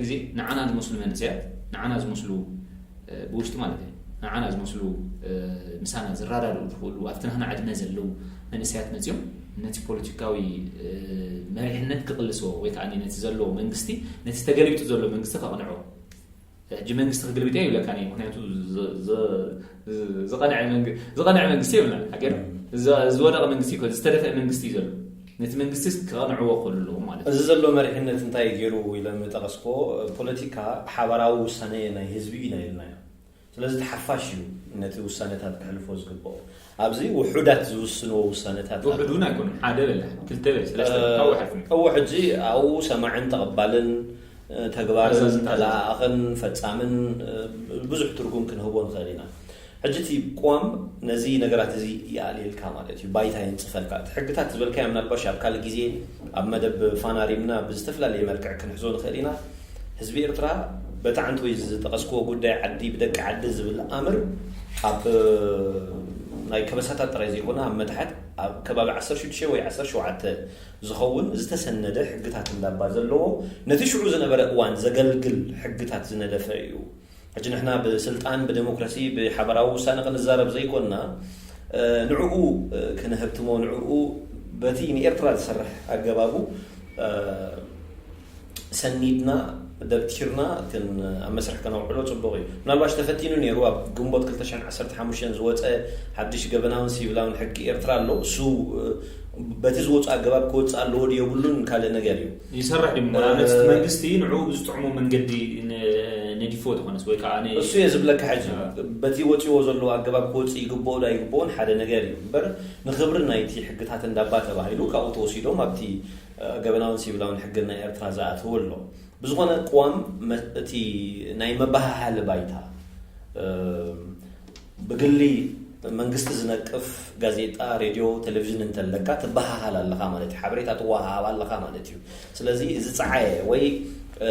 እዚ ንዓና ዝመስሉ መንእሰያት፣ ንዓና ዝመስሉ፣ እ፣ ብውሽጢ ማለት እዩ፣ ንዓና ዝመስሉ፣ እ፣ ምሳና ዝረዳድኡ ዝኽእሉ ኣብቲ ናህና ዕድመ ዘለዉ መንእሰያት መጺኦም ነቲ ፖለቲካዊ፣ እ፣ መሪሕነት ክቕልስዎ ወይ ከዓ ነቲ ዘለዎ መንግስቲ፣ ነቲ ተገሊቢጡ ዘሎ መንግስቲ ከቕንዕዎ። ሕጂ መንግስቲ ክግልብጥ እየ ይብለካ እየ፣ ምክንያቱ ዝ-፣ ዝ-፣ ዝ-፣ ዝቐንዐ መንግ-፣ ዝቐንዐ መንግስቲ የብልና። ሓቂ ዶ? ዝ-፣ ዝወደቐ መንግስቲ ይኮን፣ ዝተደፍአ መንግስቲ እዩ ዘሎ። ነቲ መንግስቲ ክቐንዕዎ ክኽእሉ ኣለዎም ማለት እዩ። እዚ ዘሎ መሪሕነት እንታይ ገይሩ ኢለ ምጠቐስክዎ፣ ፖለቲካ ሓባራዊ ውሳነ ናይ ህዝቢ ኢና ኢልናዮ። ስለዚ እቲ ሓፋሽ እዩ ነቲ ውሳነታት ክሕልፎ ዝግብኦ። ኣብዚ ውሑዳት ዝውስንዎ ውሳነታት ውሑድ እውን ኣይኮኑን። ሓደ በል፣ ክልተ በል፣ ሰለስተ በል፣ ካብኡ ሓልፉ እዩ። እዎ፣ ሕጂ ኣብኡ ሰማዕን ተቐባልን፣ እ፣ ተግባርን ኣዛዝን ተለኣኣኽን ፈጻምን፣ እ፣ ብዙሕ ትርጉም ክንህቦ ንኽእል ኢና። ሕጂ እቲ ቅዋም ነዚ ነገራት እዚ ይኣልየልካ ማለት እዩ፣ ባይታ የንጽፈልካ። እቲ ሕግታት ዝበልካዮ ምናልባሽ ኣብ ካልእ ግዜ ኣብ መደብ ፋና ሪምና ብዝተፈላለየ መልክዕ ክንሕዞ ንኽእል ኢና። ህዝቢ ኤርትራ በቲ ዓንተወይ ዝጠቐስክዎ ጉዳይ ዓዲ ብደቂ ዓዲ ዝብል ኣምር ኣብ ናይ ከበሳታት ጥራይ ዘይኮነ ኣብ መታሕት ኣብ ከባቢ ዓሰርተ ሽዱሽተ ወይ ዓሰርተ ሸውዓተ ዝኸውን ዝተሰነደ ሕግታት እንዳባ ዘለዎ ነቲ ሽዑ ዝነበረ እዋን ዘገልግል ሕግታት ዝነደፈ እዩ። ሕጂ ንሕና ብስልጣን፣ ብዴሞክራሲ፣ ብሓበራዊ ውሳነ ክንዛረብ ዘይኮንና፣ እ፣ ንዕኡ፣ እ፣ ክንህብትሞ፣ ንዕኡ በቲ ንኤርትራ ዝሰርሕ ኣገባቡ፣ እ፣ ሰኒድና፣ ደብቲርና ክን-፣ ኣብ መስርሕ ከነውዕሎ ጽቡቕ እዩ። ምናልባሽ ተፈቲኑ ነይሩ፣ ኣብ ግንቦት ክልተ ሽሕን ዓሰርተ ሓሙሽተን ዝወጸ ሓድሽ ገበናውን ሲቪላውን ሕጊ ኤርትራ ኣሎ። እሱ፣ እ፣ በቲ ዝወጽኦ ኣገባብ ክወጽእ ኣለዎ ድዩ የብሉን ካልእ ነገር እዩ። ይሰርሕ ድዩ? ንኣብነት፣ እቲ እ፣ መንግስቲ ንዕኡ ብዝጥዕሞ መንገዲ ነ-፣ ነዲፍዎ ተኾነስ፣ ወይ ከዓ ነ-፣ እሱ እየ ዝብለካ ሕጂ። እ። በቲ ወጺዎ ዘሎ ኣገባብ ክወጽእ ይግብኦ ዶ ኣይግብኦን ሓደ ነገር እዩ። እምበር ንኽብሪ ናይቲ ሕግታት እንዳባ ተባሂሉ ካብኡ ተወሲዶም ኣብቲ፣ እ፣ ገበናውን ሲቪላውን ሕግን ናይ ኤርትራ ዝኣተወ ኣሎ። ብዝኾነ ቅዋም መ-፣ እቲ ናይ መበሃሃሊ ባይታ፣ እ፣ ብግሊ መንግስቲ ዝነቅፍ ጋዜጣ፣ ሬድዮ፣ ቴሌቪዥን እንተለካ ትበሃሃል ኣለኻ ማለት እዩ። ሓበሬታ ትወሃሃብ ኣለኻ ማለት እዩ። ስለዚ ዝጸዓየ ወይ፣ እ፣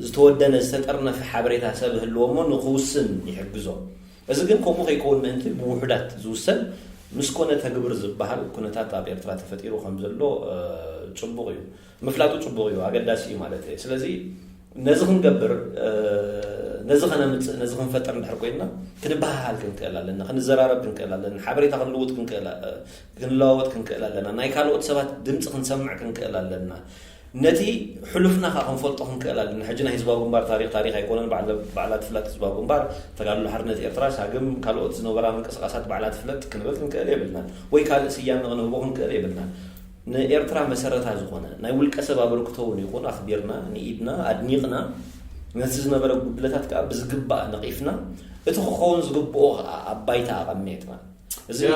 ዝተወደነ ዝተጠርነፈ ሓበሬታ ሰብ ህልዎ እሞ ንኽውስን ይሕግዞ። እዚ ግን ከምኡ ከይከውን ምእንቲ ብውሑዳት ዝውሰን ምስ ኮነ ተግብር ዝበሃል ኩነታት ኣብ ኤርትራ ተፈጢሩ ከም ዘሎ፣ እ፣ ጽቡቕ እዩ። ምፍላጡ ጽቡቕ እዩ፣ ኣገዳሲ እዩ ማለት እየ። ስለዚ ነዚ ክንገብር፣ እ፣ ነዚ ከነምጽእ፣ ነዚ ክንፈጥር እንድሕር ኮይንና፣ ክንበሃሃል ክንክእል ኣለና፣ ክንዘራረብ ክንክእል ኣለና፣ ሓበሬታ ክንልውጥ ክንክእል፣ እ፣ ክንለዋወጥ ክንክእል ኣለና፣ ናይ ካልኦት ሰባት ድምጺ ክንሰምዕ ክንክእል ኣለና። ነቲ ሕሉፍና ከኣ ክንፈልጦ ክንክእል ኣለና። ሕጂ ናይ ህዝባዊ ግንባር ታሪኽ፣ ታሪኽ ኣይኮነን፣ ባዕለ-፣ ባዕላ ትፍለጥ ህዝባዊ ግንባር፣ ተጋድሎ ሓርነት ኤርትራ፣ ሳግም፣ ካልኦት ዝነበራ ምንቅስቃሳት ባዕላ ትፍለጥ ክንብል ክንክእል የብልናን። ወይ ካልእ ስያመ ክንህቦ ክንክእል የብልናን። ንኤርትራ መሰረታ ዝኾነ ናይ ውልቀ ሰብ ኣበርክቶ እውን ይኹን ኣኽቢርና፣ ንኢድና፣ ኣድኒቕና፣ ነቲ ዝነበረ ጉድለታት ከኣ ብዝግባእ ነቒፍና፣ እቲ ክኸውን ዝግብኦ ከኣ ኣብ ባይታ ኣቐሚጥና። እዚ እዚኣ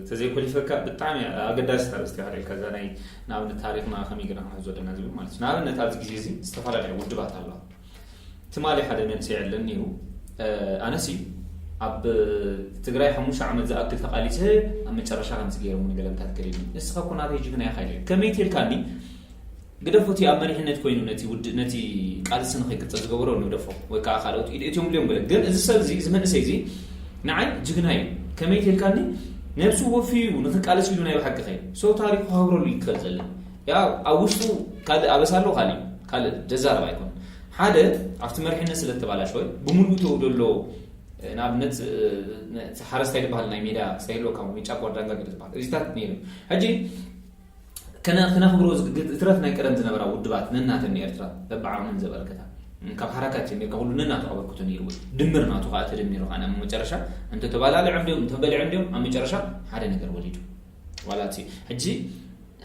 ተዘይኮሊፈካ ብጣዕሚ ኣገዳሲት ኣርእስቲ ኢኻ ኣልዒልካ፣ እዛ ናይ ንኣብነት ታሪኽና ከመይ ጌርና ክንሕዞ ኣለና ዝብል ማለት እዩ። ንኣብነት ኣብዚ ግዜ እዚ ዝተፈላለያ ውድባት ኣለዋ። ትማሊ ሓደ መንእሰይ ይዕልል ነይሩ። እ፣ ኣነሲ ኣብ ትግራይ ሓሙሽተ ዓመት ዝኣክል ተቓሊሰ ኣብ መጨረሻ ከምዚ ገይሮም ንገለምታት ገሊሉ። ንስኻ እኮ ናተይ ጅግና ኢኻ ኢለ። ከመይ ትልካኒ? ግደፎ፣ እቲ ኣብ መሪሕነት ኮይኑ ነቲ ውድ-፣ ነቲ ቃልሲ ንኸይቅጽል ዝገበሮ ንግደፎ፣ ወይ ከዓ ካልኦት ኢድ እትዮም ብልዮም ገለ። ግን እዚ ሰብ እዚ፣ እዚ መንእሰይ እዚ ንዓይ ጅግና እዩ። ከመይ ትልካኒ? ነብሱ ወፍዩ ንኽቃለስ ኢሉ ናይ ብሓቂ ኸይዱ። ሰው ታሪኹ ክኸብረሉ ይክእል ዘለ። ያው ኣብ ውሽጡ ካልእ ኣበሳ ኣሎ፣ ካልእ፣ ካልእ ዘዛረብ ኣይኮን። ሓደ ኣብቲ መሪሕነት ስለ ተባላሸወ ብምሉእ ተው ዘሎ፣ ንኣብነት፣ ነቲ ሓረስታይ ዝበሃል ናይ ሜዳ ስታይል፣ ካብ ሜጫ ጓርዳንጋ ገለ ዝበሃል እዚታት ነይሩ። ሕጂ ከነ-፣ ክነኽብሮ ዝግ-፣ እትረፍ ናይ ቀደም ዝነበራ ውድባት ነናተን ንኤርትራ በብዓቕመን ዘበርከታ፣ ካብ ሓራካት ጀሚርካ ኩሉ ነናቱ ኣበርክቶ ነይርዎ። ድምር ናቱ ከኣ ተደሚሩ ከኣ ናብ መጨረሻ እንተ ተባላልዖም ድዮም፣ እንተ በሊዖም ድዮም፣ ኣብ መጨረሻ ሓደ ነገር ወሊዱ። ዋላ እቲ ሕጂ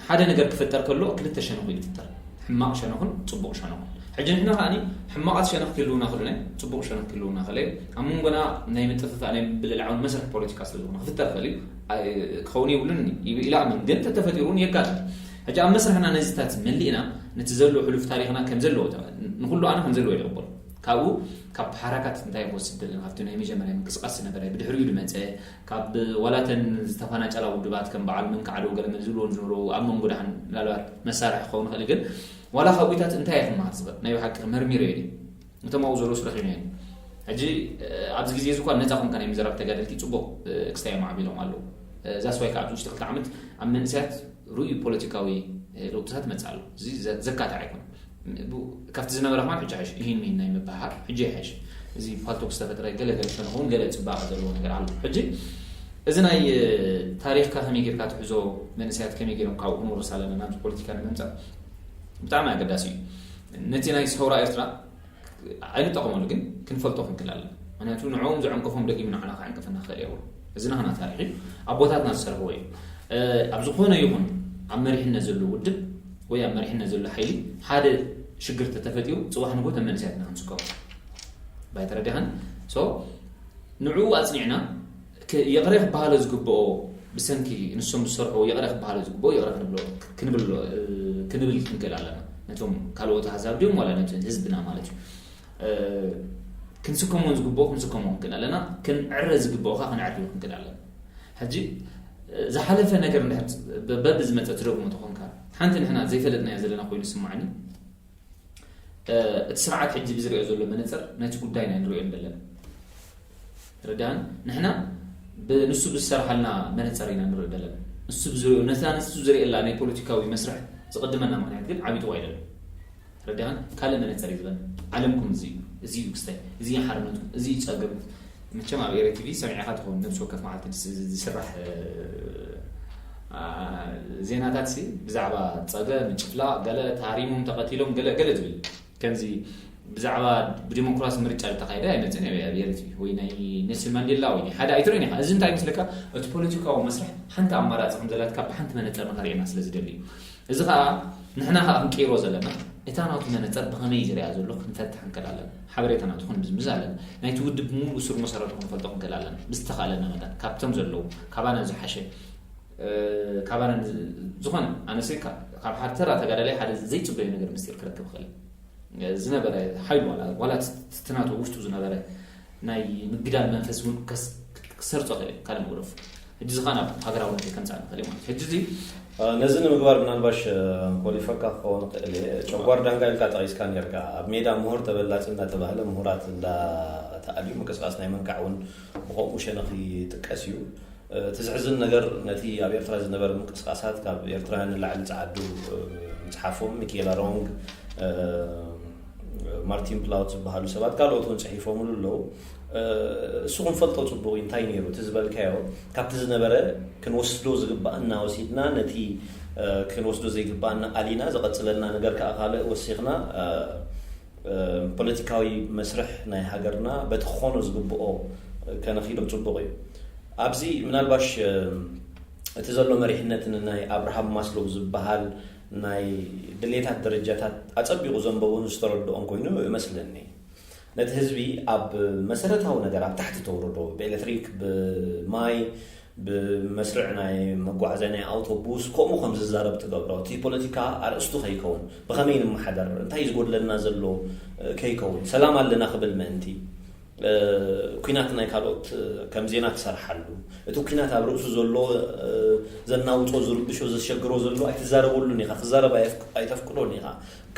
ሓደ ነገር ክፍጠር ከሎ ክልተ ሸነኹ እዩ ዝፍጠር። ሕማቕ ሸነኹን ጽቡቕ ሸነኹን። ሕጂ ንሕና ከኣ ሕማቓት ሸነኽ ክህልውና ክእሉ ናይ ጽቡቕ ሸነኽ ክህልውና ክእለ፣ ኣብ መንጎና ናይ ምጥፍፋእ ናይ ምብልላዕን መስርሕ ፖለቲካ ስለ ዝኾነ ክፍጠር ክእል እዩ። ኣይ-፣ ክኸውን የብሉን ኢሉ ኢላ ኣምን፣ ግን ተተፈጢሩ እውን የጋጥም። ሕጂ ኣብ መስርሕና ነዚታት መሊእና ነቲ ዘሎ ሕሉፍ ታሪኽና ከም ዘለዎ ተ-፣ ንኹሉ ኣነ ከም ዘለዎ ይቕበሉ። ካብኡ ካብ ሓራካት እንታይ ክወስድ ደለና? ካብቲ ናይ መጀመርያ ምንቅስቃስ ዝነበረ፣ ብድሕሪኡ ዝመጸ፣ ካብ ዋላተን ዝተፈናጨላ ውድባት ከም በዓል መንካዕዶ ገለ መን ዝብልዎ ዝነበሩ ኣብ መንጎ ደሓን ምናልባት መሳርሒ ክኸውን ይኽእል፣ ግን ዋላ ካብኡታት እንታይ እየ ክመሃር ዝኽእል? ናይ ብሓቂ መርሚረ እየ። እቶም ኣብኡ ዘለዉ ስራሕ እዩ ነይሩ። ሕጂ፣ እ፣ ኣብዚ ግዜ እዚ እኳ ነጻ ኮንካ ናይ ምዝራብ ተጋደልቲ ጽቡቕ፣ እ፣ ክስታይ ማዕቢሎም ኣለዉ። እ፣ ዛስ ዋይ ከዓ ኣብዚ ውሽጢ ክልተ ዓመት ኣብ መንእሰያት ርኡይ ፖለቲካዊ፣ እ፣ ለውጥታት መጽእ ኣሎ። እዚ ዘ-፣ ዘካትዕ ኣይኮነን። ካብቲ ዝነበረ ከማን ሕጂ ሓይሽ፣ ይህን ይህን ናይ ምብሃር ሕጂ ይሓይሽ። እዚ ፓልቶክ ዝተፈጥረ ገለ ገለ ተንኸውን ገለ ፅባቐ ዘለዎ ነገር ኣሎ። ሕጂ እዚ ናይ ታሪኽካ ከመይ ጌርካ ትሕዞ፣ መንእሰያት ከመይ ጌሮም ካብኡ ክንወርስ ኣለና ናብዚ ፖለቲካ ንምምፃእ ብጣዕሚ ኣገዳሲ እዩ። ነቲ ናይ ሰውራ ኤርትራ ኣይንጠቐመሉ፣ ግን ክንፈልጦ ክንክእል ኣለና። ምክንያቱ ንዕኦም ዝዕንቀፎም ደጊሙ ንዓና ክዕንቀፈና ክኽእል የብሉ። እዚ ናህና ታሪኽ እዩ፣ ኣቦታትና ዝሰርሕዎ እዩ። ኣብ ዝኾነ ይኹን ኣብ መሪሕነት ዘሎ ውድብ ወይ ኣብ መሪሕነት ዘሎ ሓይሊ ሓደ ሽግር ተተፈጢሩ፣ ፅባሕ ንጎ ተመንስያትና ክንስከሙ ባይተረዲኻን ንዕኡ ኣፅኒዕና፣ ይቕረ ክበሃሎ ዝግብኦ፣ ብሰንኪ ንሶም ዝሰርሕዎ ይቕረ ክበሃሎ ዝግብኦ ይቕረ ክንብል ክንክእል ኣለና። ነቶም ካልኦት ኣሕዛብ ድዮም ዋላ ነቲ ህዝብና ማለት እዩ። ክንስከሞን ዝግብኦ ክንስከሞ ክንክእል ኣለና። ክንዕረ ዝግብኦ ከዓ ክንዕርዮ ክንክእል ኣለና። ሕጂ ዝሓለፈ ነገር እንድሕር በቢ ዝመፀ ትደግሞ ተኾንካ፣ ሓንቲ ንሕና ዘይፈለጥናዮ ዘለና ኮይኑ ዝስማዓኒ፣ እቲ ስርዓት ሕጂ ብዝሪኦ ዘሎ መነፅር ነቲ ጉዳይ ናይ ንሪኦ ዘለና ረዳን ንሕና ንሱ ብዝሰርሓልና መነፅር ኢና ንሪኦ ዘለና። ነታ ንሱ ዝሪእላ ናይ ፖለቲካዊ መስርሕ ዝቕድመና ምክንያት ግን ዓብይትዋ ኣይደለን። ረዳን ካልእ መነፅር እዩ ዝበል። ዓለምኩም እዚ እዩ፣ እዚ እዩ ክስታይ፣ እዚ እዩ ሓርነትኩም፣ እዚ እዩ ፀገም። መቸም ኣብ ኤረ ቲቪ ሰሚዕካ ትኸውን፣ ነብሲ ወከፍ መዓልቲ ዝስራሕ ዜናታት ሲ ብዛዕባ ፀገም ጭፍላ ገለ ተሃሪሞም ተቐቲሎም ገለ ገለ ዝብል ከምዚ ብዛዕባ ብዲሞክራሲ ምርጫ ዝተኻየደ ኣይመፅን ኣብ ኤረ ቲቪ ወይ ናይ ኔልሰን ማንዴላ ወይ ናይ ሓደ ኣይትርእን ኢኻ። እዚ እንታይ ምስለካ እቲ ፖለቲካዊ መስርሕ ሓንቲ ኣማራፂ ከም ዘላትካ ብሓንቲ መነፅር ንኸርእየና ስለ ዝደሊ እዩ። እዚ ከዓ ንሕና ከዓ ክንቀይሮ ዘለና እታ ናቱ መነፀር ብኸመይ ዝሪኣ ዘሎ ክንፈትሕ ንክእል ኣለና። ሓበሬታ ናቱ ክንምዝምዝ ኣለና። ናይቲ ውድብ ብሙሉ ስር መሰረቱ ክንፈልጦ ክንክእል ኣለና። ብዝተኻእለና መጠን ካብቶም ዘለዉ ካባና ዝሓሸ ካባና ዝኾነ ኣነሰ ካብ ሓደ ተራ ተጋዳላይ ሓደ ዘይፅበዮ ነገር ምስጢር ክረክብ ይኽእል ዝነበረ ሓይሉ ዋላ ትናቱ ውሽጡ ዝነበረ ናይ ምግዳል መንፈስ እውን ክሰርጾ ክእል ካልእ መጉረፍ ሕጂ ዝኻ ናብ ሃገራውነት ከምፃእ ንኽእል ማለት ሕጂ እዚ ነዚ ንምግባር ምናልባሽ ኮሊፈካ ክኸውን ክእል እየ። ጨጓር ዳንጋ ኢልካ ጠቒስካ ነርካ። ኣብ ሜዳ ምሁር ተበላፂ እንዳተባህለ ምሁራት እንዳተኣልዩ ምንቅስቃስ ናይ ምንካዕ እውን ብኸምኡ ሸነኽ ይጥቀስ እዩ። እቲ ዝሕዝን ነገር ነቲ ኣብ ኤርትራ ዝነበረ ምንቅስቃሳት ካብ ኤርትራውያን ንላዕሊ ጸዓዱ ምጽሓፎም ሚኬላ ሮንግ፣ ማርቲን ፕላውት ዝበሃሉ ሰባት ካልኦት እውን ጽሒፎምሉ ኣለዉ። እሱ ክንፈልጦ ጽቡቕ እዩ። እንታይ ነይሩ እቲ ዝበልካዮ ካብቲ ዝነበረ ክንወስዶ ዝግባኣና ወሲድና ነቲ ክንወስዶ ዘይግባኣና ኣሊና ዝቐጽለልና ነገር ከኣ ካልእ ወሲኽና ፖለቲካዊ መስርሕ ናይ ሃገርና በቲ ክኾኖ ዝግብኦ ከነኺዶ ጽቡቕ እዩ። ኣብዚ ምናልባሽ እቲ ዘሎ መሪሕነትን ናይ ኣብርሃም ማስሎው ዝበሃል ናይ ድሌታት ደረጃታት ኣጸቢቑ ዘንበቡን ዝተረድኦን ኮይኑ እመስለኒ። ነቲ ህዝቢ ኣብ መሰረታዊ ነገር ኣብ ታሕቲ ተውርዶ ብኤሌክትሪክ ብማይ ብመስርዕ ናይ መጓዓዝያ ናይ ኣውቶቡስ ከምኡ ከም ዝዛረብ ትገብሮ እቲ ፖለቲካ ኣርእስቱ ከይከውን ብኸመይ ንመሓደር እንታይ ዝጎድለና ዘሎ ከይከውን ሰላም ኣለና ክብል ምእንቲ ኩናት ናይ ካልኦት ከም ዜና ትሰርሓሉ እቲ ኩናት ኣብ ርእሱ ዘሎ ዘናውጾ ዝርብሾ ዘሸግሮ ዘሎ ኣይትዛረበሉን ኢኻ ክዛረብ ኣይተፍቅዶን ኢኻ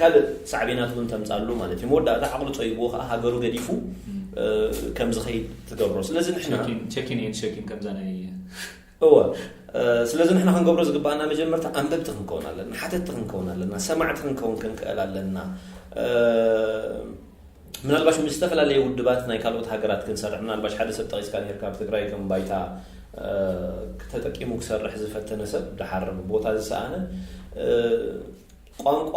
ካልእ ሳዕቤናት እውን ተምፃሉ ማለት እዩ። መወዳእታ ዓቕሊ ፀይብዎ ከዓ ሃገሩ ገዲፉ ከም ዝኸይድ ትገብሮ። ስለዚ ንሕና ቸኪን ኤንድ ሸኪን ከምዛ ናይ እወ ስለዚ ንሕና ክንገብሮ ዝግባኣና መጀመርታ ኣንበብቲ ክንከውን ኣለና፣ ሓተትቲ ክንከውን ኣለና፣ ሰማዕቲ ክንከውን ክንክእል ኣለና። ምናልባሽ ምስ ዝተፈላለየ ውድባት ናይ ካልኦት ሃገራት ክንሰርሕ ምናልባሽ ሓደ ሰብ ጠቂስካ ነርካ ኣብ ትግራይ ከም ባይታ ተጠቂሙ ክሰርሕ ዝፈተነ ሰብ ድሓር ቦታ ዝሰኣነ ቋንቋ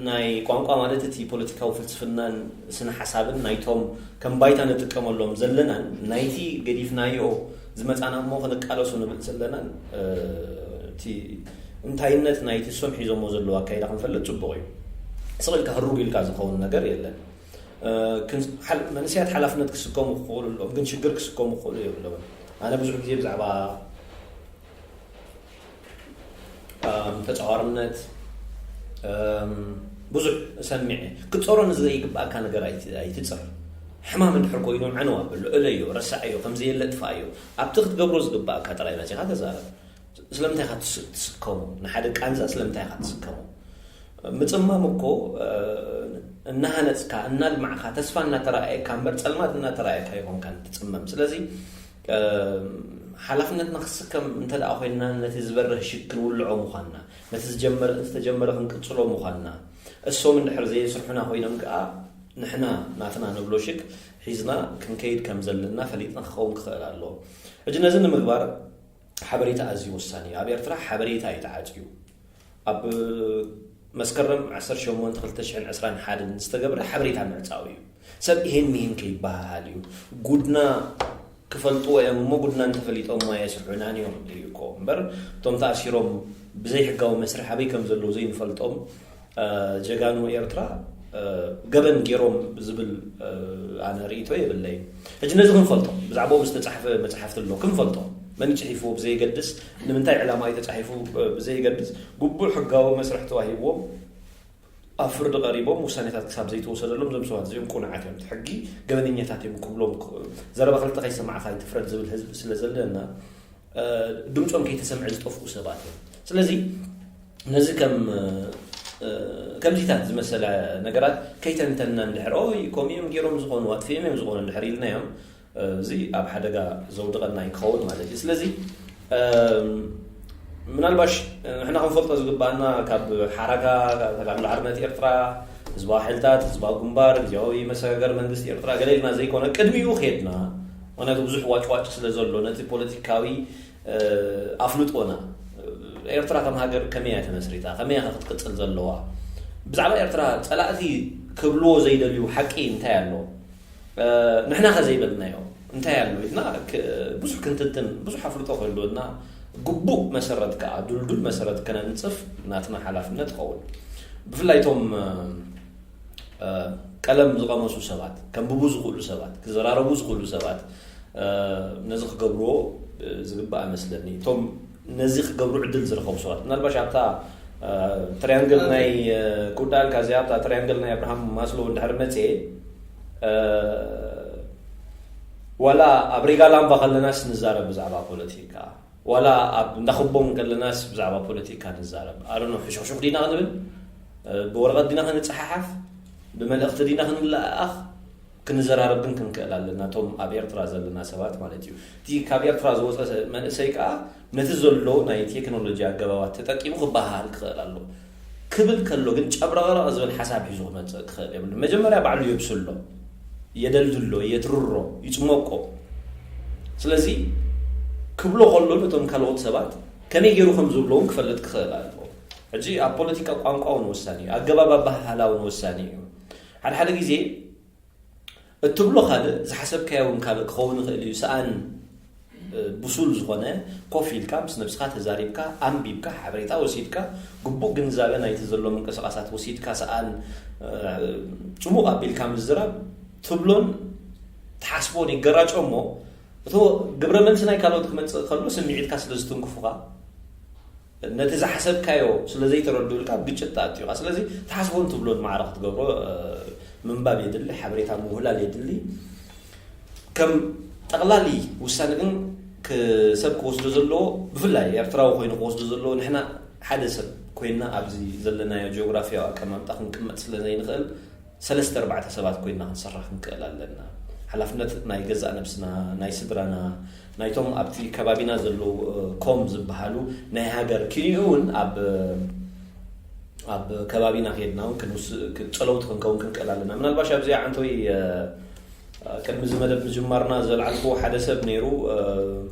ናይ ቋንቋ ማለት እቲ ፖለቲካዊ ፍልስፍናን ስነ ሓሳብን ናይቶም ከም ባይታ ንጥቀመሎም ዘለናን ናይቲ ገዲፍናዮ ዝመፃና እሞ ክንቃለሶ ንብል ዘለናን እቲ እንታይነት ናይቲ እሶም ሒዞሞ ዘለዉ ኣካይዳ ክንፈልጥ ፅቡቕ እዩ። ስቕ ኢልካ ህሩግ ኢልካ ዝኸውን ነገር የለን። መንእሰያት ሓላፍነት ክስከሙ ክኽእሉ ኣለዎም፣ ግን ሽግር ክስከሙ ክኽእሉ የብለውን። ኣነ ብዙሕ ግዜ ብዛዕባ ተፃዋርነት ብዙሕ ሰሚዐ። ክትፀሮ ንዘይግባእካ ነገር ኣይትፅር። ሕማም እንድሕር ኮይኑ ዕንዋ በሎ፣ እለዮ፣ ረሳዐዮ፣ ከምዘየለ ጥፋኣዮ። ኣብቲ ክትገብሮ ዝግባእካ ጥራይ መፂኻ ተዛረብ። ስለምንታይ ኢኻ ትስከሞ? ንሓደ ቃንዛ ስለምንታይ ኢኻ ትስከሞ? ምፅማም እኮ እናሃነፅካ እናልማዕካ ተስፋ እናተረኣየካ እምበር ፀልማት እናተረኣየካ ይኮንካ ትፅመም። ስለዚ ሓላፍነትና ክስከም እንተ ደኣ ኮይንና ነቲ ዝበርህ ሽግ ክንውልዖ ምዃንና፣ ነቲ ዝተጀመረ ክንቅጽሎ ምዃንና፣ እሶም እንድሕር ዘየስርሑና ኮይኖም ከኣ ንሕና ናትና ንብሎ ሽግ ሒዝና ክንከይድ ከም ዘለና ፈሊጥና ክኸውን ክኽእል ኣለዎ። ሕጂ ነዚ ንምግባር ሓበሬታ ኣዝዩ ወሳኒ እዩ። ኣብ ኤርትራ ሓበሬታ እዩ ተዓጽዩ። ኣብ መስከረም ዓሰርተ ሸሞንተ ክልተ ሽሕን ዕስራን ሓደን ዝተገብረ ሓበሬታ ምዕጻው እዩ። ሰብ ይሄን ሚሄን ከይበሃሃል እዩ። ጉድና ክፈልጥዎ እዮም እሞ ጉድና እንተፈሊጦም የስርሑናን እዮም እዩ እኮ። እምበር እቶም ተኣሲሮም ብዘይሕጋዊ መስርሕ ኣበይ ከም ዘለዉ ዘይንፈልጦም ጀጋኑ ኤርትራ ገበን ገይሮም ዝብል ኣነ ርእይቶ የብለይን። ሕጂ ነዚ ክንፈልጦ ብዛዕባኦም ዝተጻሕፈ መጽሓፍቲ ኣሎ ክንፈልጦ መን ጽሒፍዎ ብዘይገድስ ንምንታይ ዕላማ እዩ ተጻሒፉ ብዘይገድስ ግቡእ ሕጋዊ መስርሕ ተዋሂብዎም ኣብ ፍርዲ ቀሪቦም ውሳኔታት ክሳብ ዘይተወሰደሎም እዞም ሰባት እዚኦም ቁኑዓት እዮም ሕጊ ገበነኛታት እዮም ክብሎም ዘረባ ክልተ ከይሰማዕካ ይትፍረድ ዝብል ህዝቢ ስለ ዘለና ድምፆም ከይተሰምዐ ዝጠፍኡ ሰባት እዮም። ስለዚ ነዚ ከም ከምዚታት ዝመሰለ ነገራት ከይተንተንና እንድሕር ኦይ ከምኡ እዮም ገይሮም ዝኾኑ ኣጥፊኦም እዮም ዝኾኑ እንድሕር ኢልናዮም እዚ ኣብ ሓደጋ ዘውድቐና ይኸውን ማለት እዩ። ስለዚ ምናልባሽ ንሕና ክንፈልጦ ዝግባኣና ካብ ሓራካ ተጋድሎ ሓርነት ኤርትራ ህዝባዊ ሓይልታት ህዝባዊ ግንባር ግዜያዊ መሰጋገር መንግስቲ ኤርትራ ገለ ኢልና ዘይኮነ ቅድሚኡ ከድና ምክንያቱ ብዙሕ ዋጭዋጭ ስለ ዘሎ ነቲ ፖለቲካዊ ኣፍልጦና ኤርትራ ከም ሃገር ከመይ እያ ተመስሪታ ከመይ እያ ክትቅፅል ዘለዋ ብዛዕባ ኤርትራ ፀላእቲ ክብልዎ ዘይደልዩ ሓቂ እንታይ ኣሎ ንሕና ከ ዘይበልናዮ እንታይ ኣሎ ኢልና ብዙሕ ክንትንትን ብዙሕ ኣፍልጦ ክህልወና ግቡእ መሰረት ከዓ ድልዱል መሰረት ከነንፅፍ ናትና ሓላፍነት ይኸውን። ብፍላይ እቶም ቀለም ዝቐመሱ ሰባት ከንብቡ ዝኽእሉ ሰባት ክዘራረቡ ዝኽእሉ ሰባት ነዚ ክገብርዎ ዝግባእ መስለኒ እቶም ነዚ ክገብሩ ዕድል ዝረኸቡ ሰባት ምናልባሽ ኣብታ ትሪያንግል ናይ ክውዳልካ እዚኣ ኣብታ ትሪያንግል ናይ ኣብርሃም ማስሎ እንድሕር መፅኤ ዋላ ኣብ ሪጋ ላምባ ከለናስ ንዛረብ ብዛዕባ ፖለቲካ ዋላ ኣብ እንዳኽቦም ከለናስ ብዛዕባ ፖለቲካ ንዛረብ ኣረኖ ሕሹኽሹኽ ዲና ክንብል ብወረቐት ዲና ክንፀሓሓፍ ብመልእኽቲ ዲና ክንለኣኣኽ ክንዘራረብ ግን ክንክእል ኣለና እቶም ኣብ ኤርትራ ዘለና ሰባት ማለት እዩ። እቲ ካብ ኤርትራ ዝወፀ መንእሰይ ከዓ ነቲ ዘሎ ናይ ቴክኖሎጂ ኣገባባት ተጠቂሙ ክበሃሃል ክኽእል ኣሎ። ክብል ከሎ ግን ጨብረቕረቕ ዝብል ሓሳብ ሒዙ ክመፅእ ክኽእል የብሉ። መጀመርያ ባዕሉ የብስሎ፣ የደልድሎ፣ የትርሮ፣ ይፅመቆ። ስለዚ ክብሎ ከሎ ነቶም ካልኦት ሰባት ከመይ ገይሩ ከም ዝብሎ እውን ክፈልጥ ክኽእል ኣለዎ። ሕጂ ኣብ ፖለቲካ ቋንቋ እውን ወሳኒ እዩ፣ ኣገባብ ኣበሃህላ እውን ወሳኒ እዩ። ሓደ ሓደ ግዜ እትብሎ ካልእ ዝሓሰብካዮ እውን ካልእ ክኸውን ይኽእል እዩ። ሰኣን ብሱል ዝኾነ ኮፍ ኢልካ ምስ ነብስኻ ተዛሪብካ ኣንቢብካ ሓበሬታ ወሲድካ ግቡእ ግንዛበ ናይቲ ዘሎ ምንቅስቃሳት ወሲድካ ሰኣን ጽሙቕ ኣቢልካ ምዝራብ ትብሎን ትሓስቦን ይገራጮ እሞ እቶ ግብረ መልሲ ናይ ካልኦት ክመጽእ ከሎ ስምዒትካ ስለ ዝትንክፉኻ ነቲ ዝሓሰብካዮ ስለ ዘይተረድኡልካ ኣብ ግጭት ትኣትዩኻ። ስለዚ ትሓስቦን ትብሎን ማዕረ ክትገብሮ ምንባብ የድሊ፣ ሓበሬታ ምውህላል የድሊ። ከም ጠቕላሊ ውሳነ ግን ሰብ ክወስዶ ዘለዎ ብፍላይ ኤርትራዊ ኮይኑ ክወስዶ ዘለዎ ንሕና ሓደ ሰብ ኮይና ኣብዚ ዘለናዮ ጂኦግራፊያዊ ኣቀማምጣ ክንቅመጥ ስለ ዘይንኽእል ሰለስተ ኣርባዕተ ሰባት ኮይና ክንሰርሕ ክንክእል ኣለና። ሓላፍነት ናይ ገዛእ ነብስና፣ ናይ ስድራና፣ ናይቶም ኣብቲ ከባቢና ዘለዉ ኮም ዝበሃሉ ናይ ሃገር ክንኡ እውን ኣብ ኣብ ከባቢና ከድና እውን ክንውስ ጸለውቲ ክንከውን ክንክእል ኣለና። ምናልባሽ ኣብዚኣ ዓንተወይ ቅድሚ እዚ መደብ ምጅማርና ዘልዓልክዎ ሓደ ሰብ ነይሩ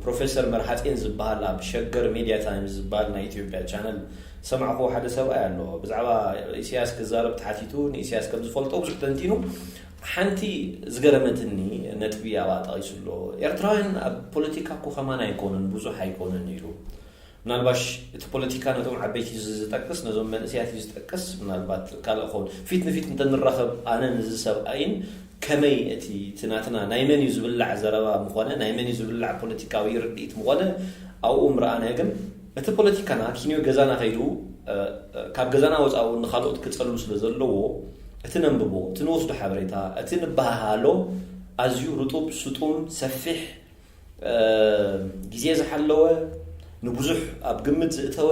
ፕሮፌሰር መርሃጼን ዝበሃል ኣብ ሸገር ሜድያ ታይምስ ዝበሃል ናይ ኢትዮጵያ ቻነል ዝሰማዕክዎ ሓደ ሰብኣይ ኣሎ ብዛዕባ ኢሳያስ ክዛረብ ተሓቲቱ ንኢሳያስ ከም ዝፈልጦ ብዙሕ ተንቲኑ ሓንቲ ዝገረመትኒ ነጥቢ ኣብኣ ጠቒሱ ኣሎ ኤርትራውያን ኣብ ፖለቲካ እኮ ከማን ኣይኮኑን ብዙሕ ኣይኮኑን ኢሉ ምናልባሽ እቲ ፖለቲካ ነቶም ዓበይቲ እዩ ዝጠቅስ ነዞም መንእሰያት እዩ ዝጠቅስ ምናልባት ካልእ ኸውን ፊት ንፊት እንተንራኸብ ኣነ ንዚ ሰብኣይን ከመይ እቲ እቲ ናትና ናይ መን እዩ ዝብላዕ ዘረባ ምኾነ ናይ መን እዩ ዝብላዕ ፖለቲካዊ ርድኢት ምኾነ ኣብኡ ምረኣናዮ ግን እቲ ፖለቲካና ኪንዮ ገዛና ከይዱ ካብ ገዛና ወፃኡ ንካልኦት ክፀሉ ስለ ዘለዎ እቲ ነንብቦ እቲ ንወስዶ ሓበሬታ እቲ ንበሃሃሎ ኣዝዩ ርጡብ ስጡም ሰፊሕ ግዜ ዝሓለወ ንብዙሕ ኣብ ግምት ዝእተወ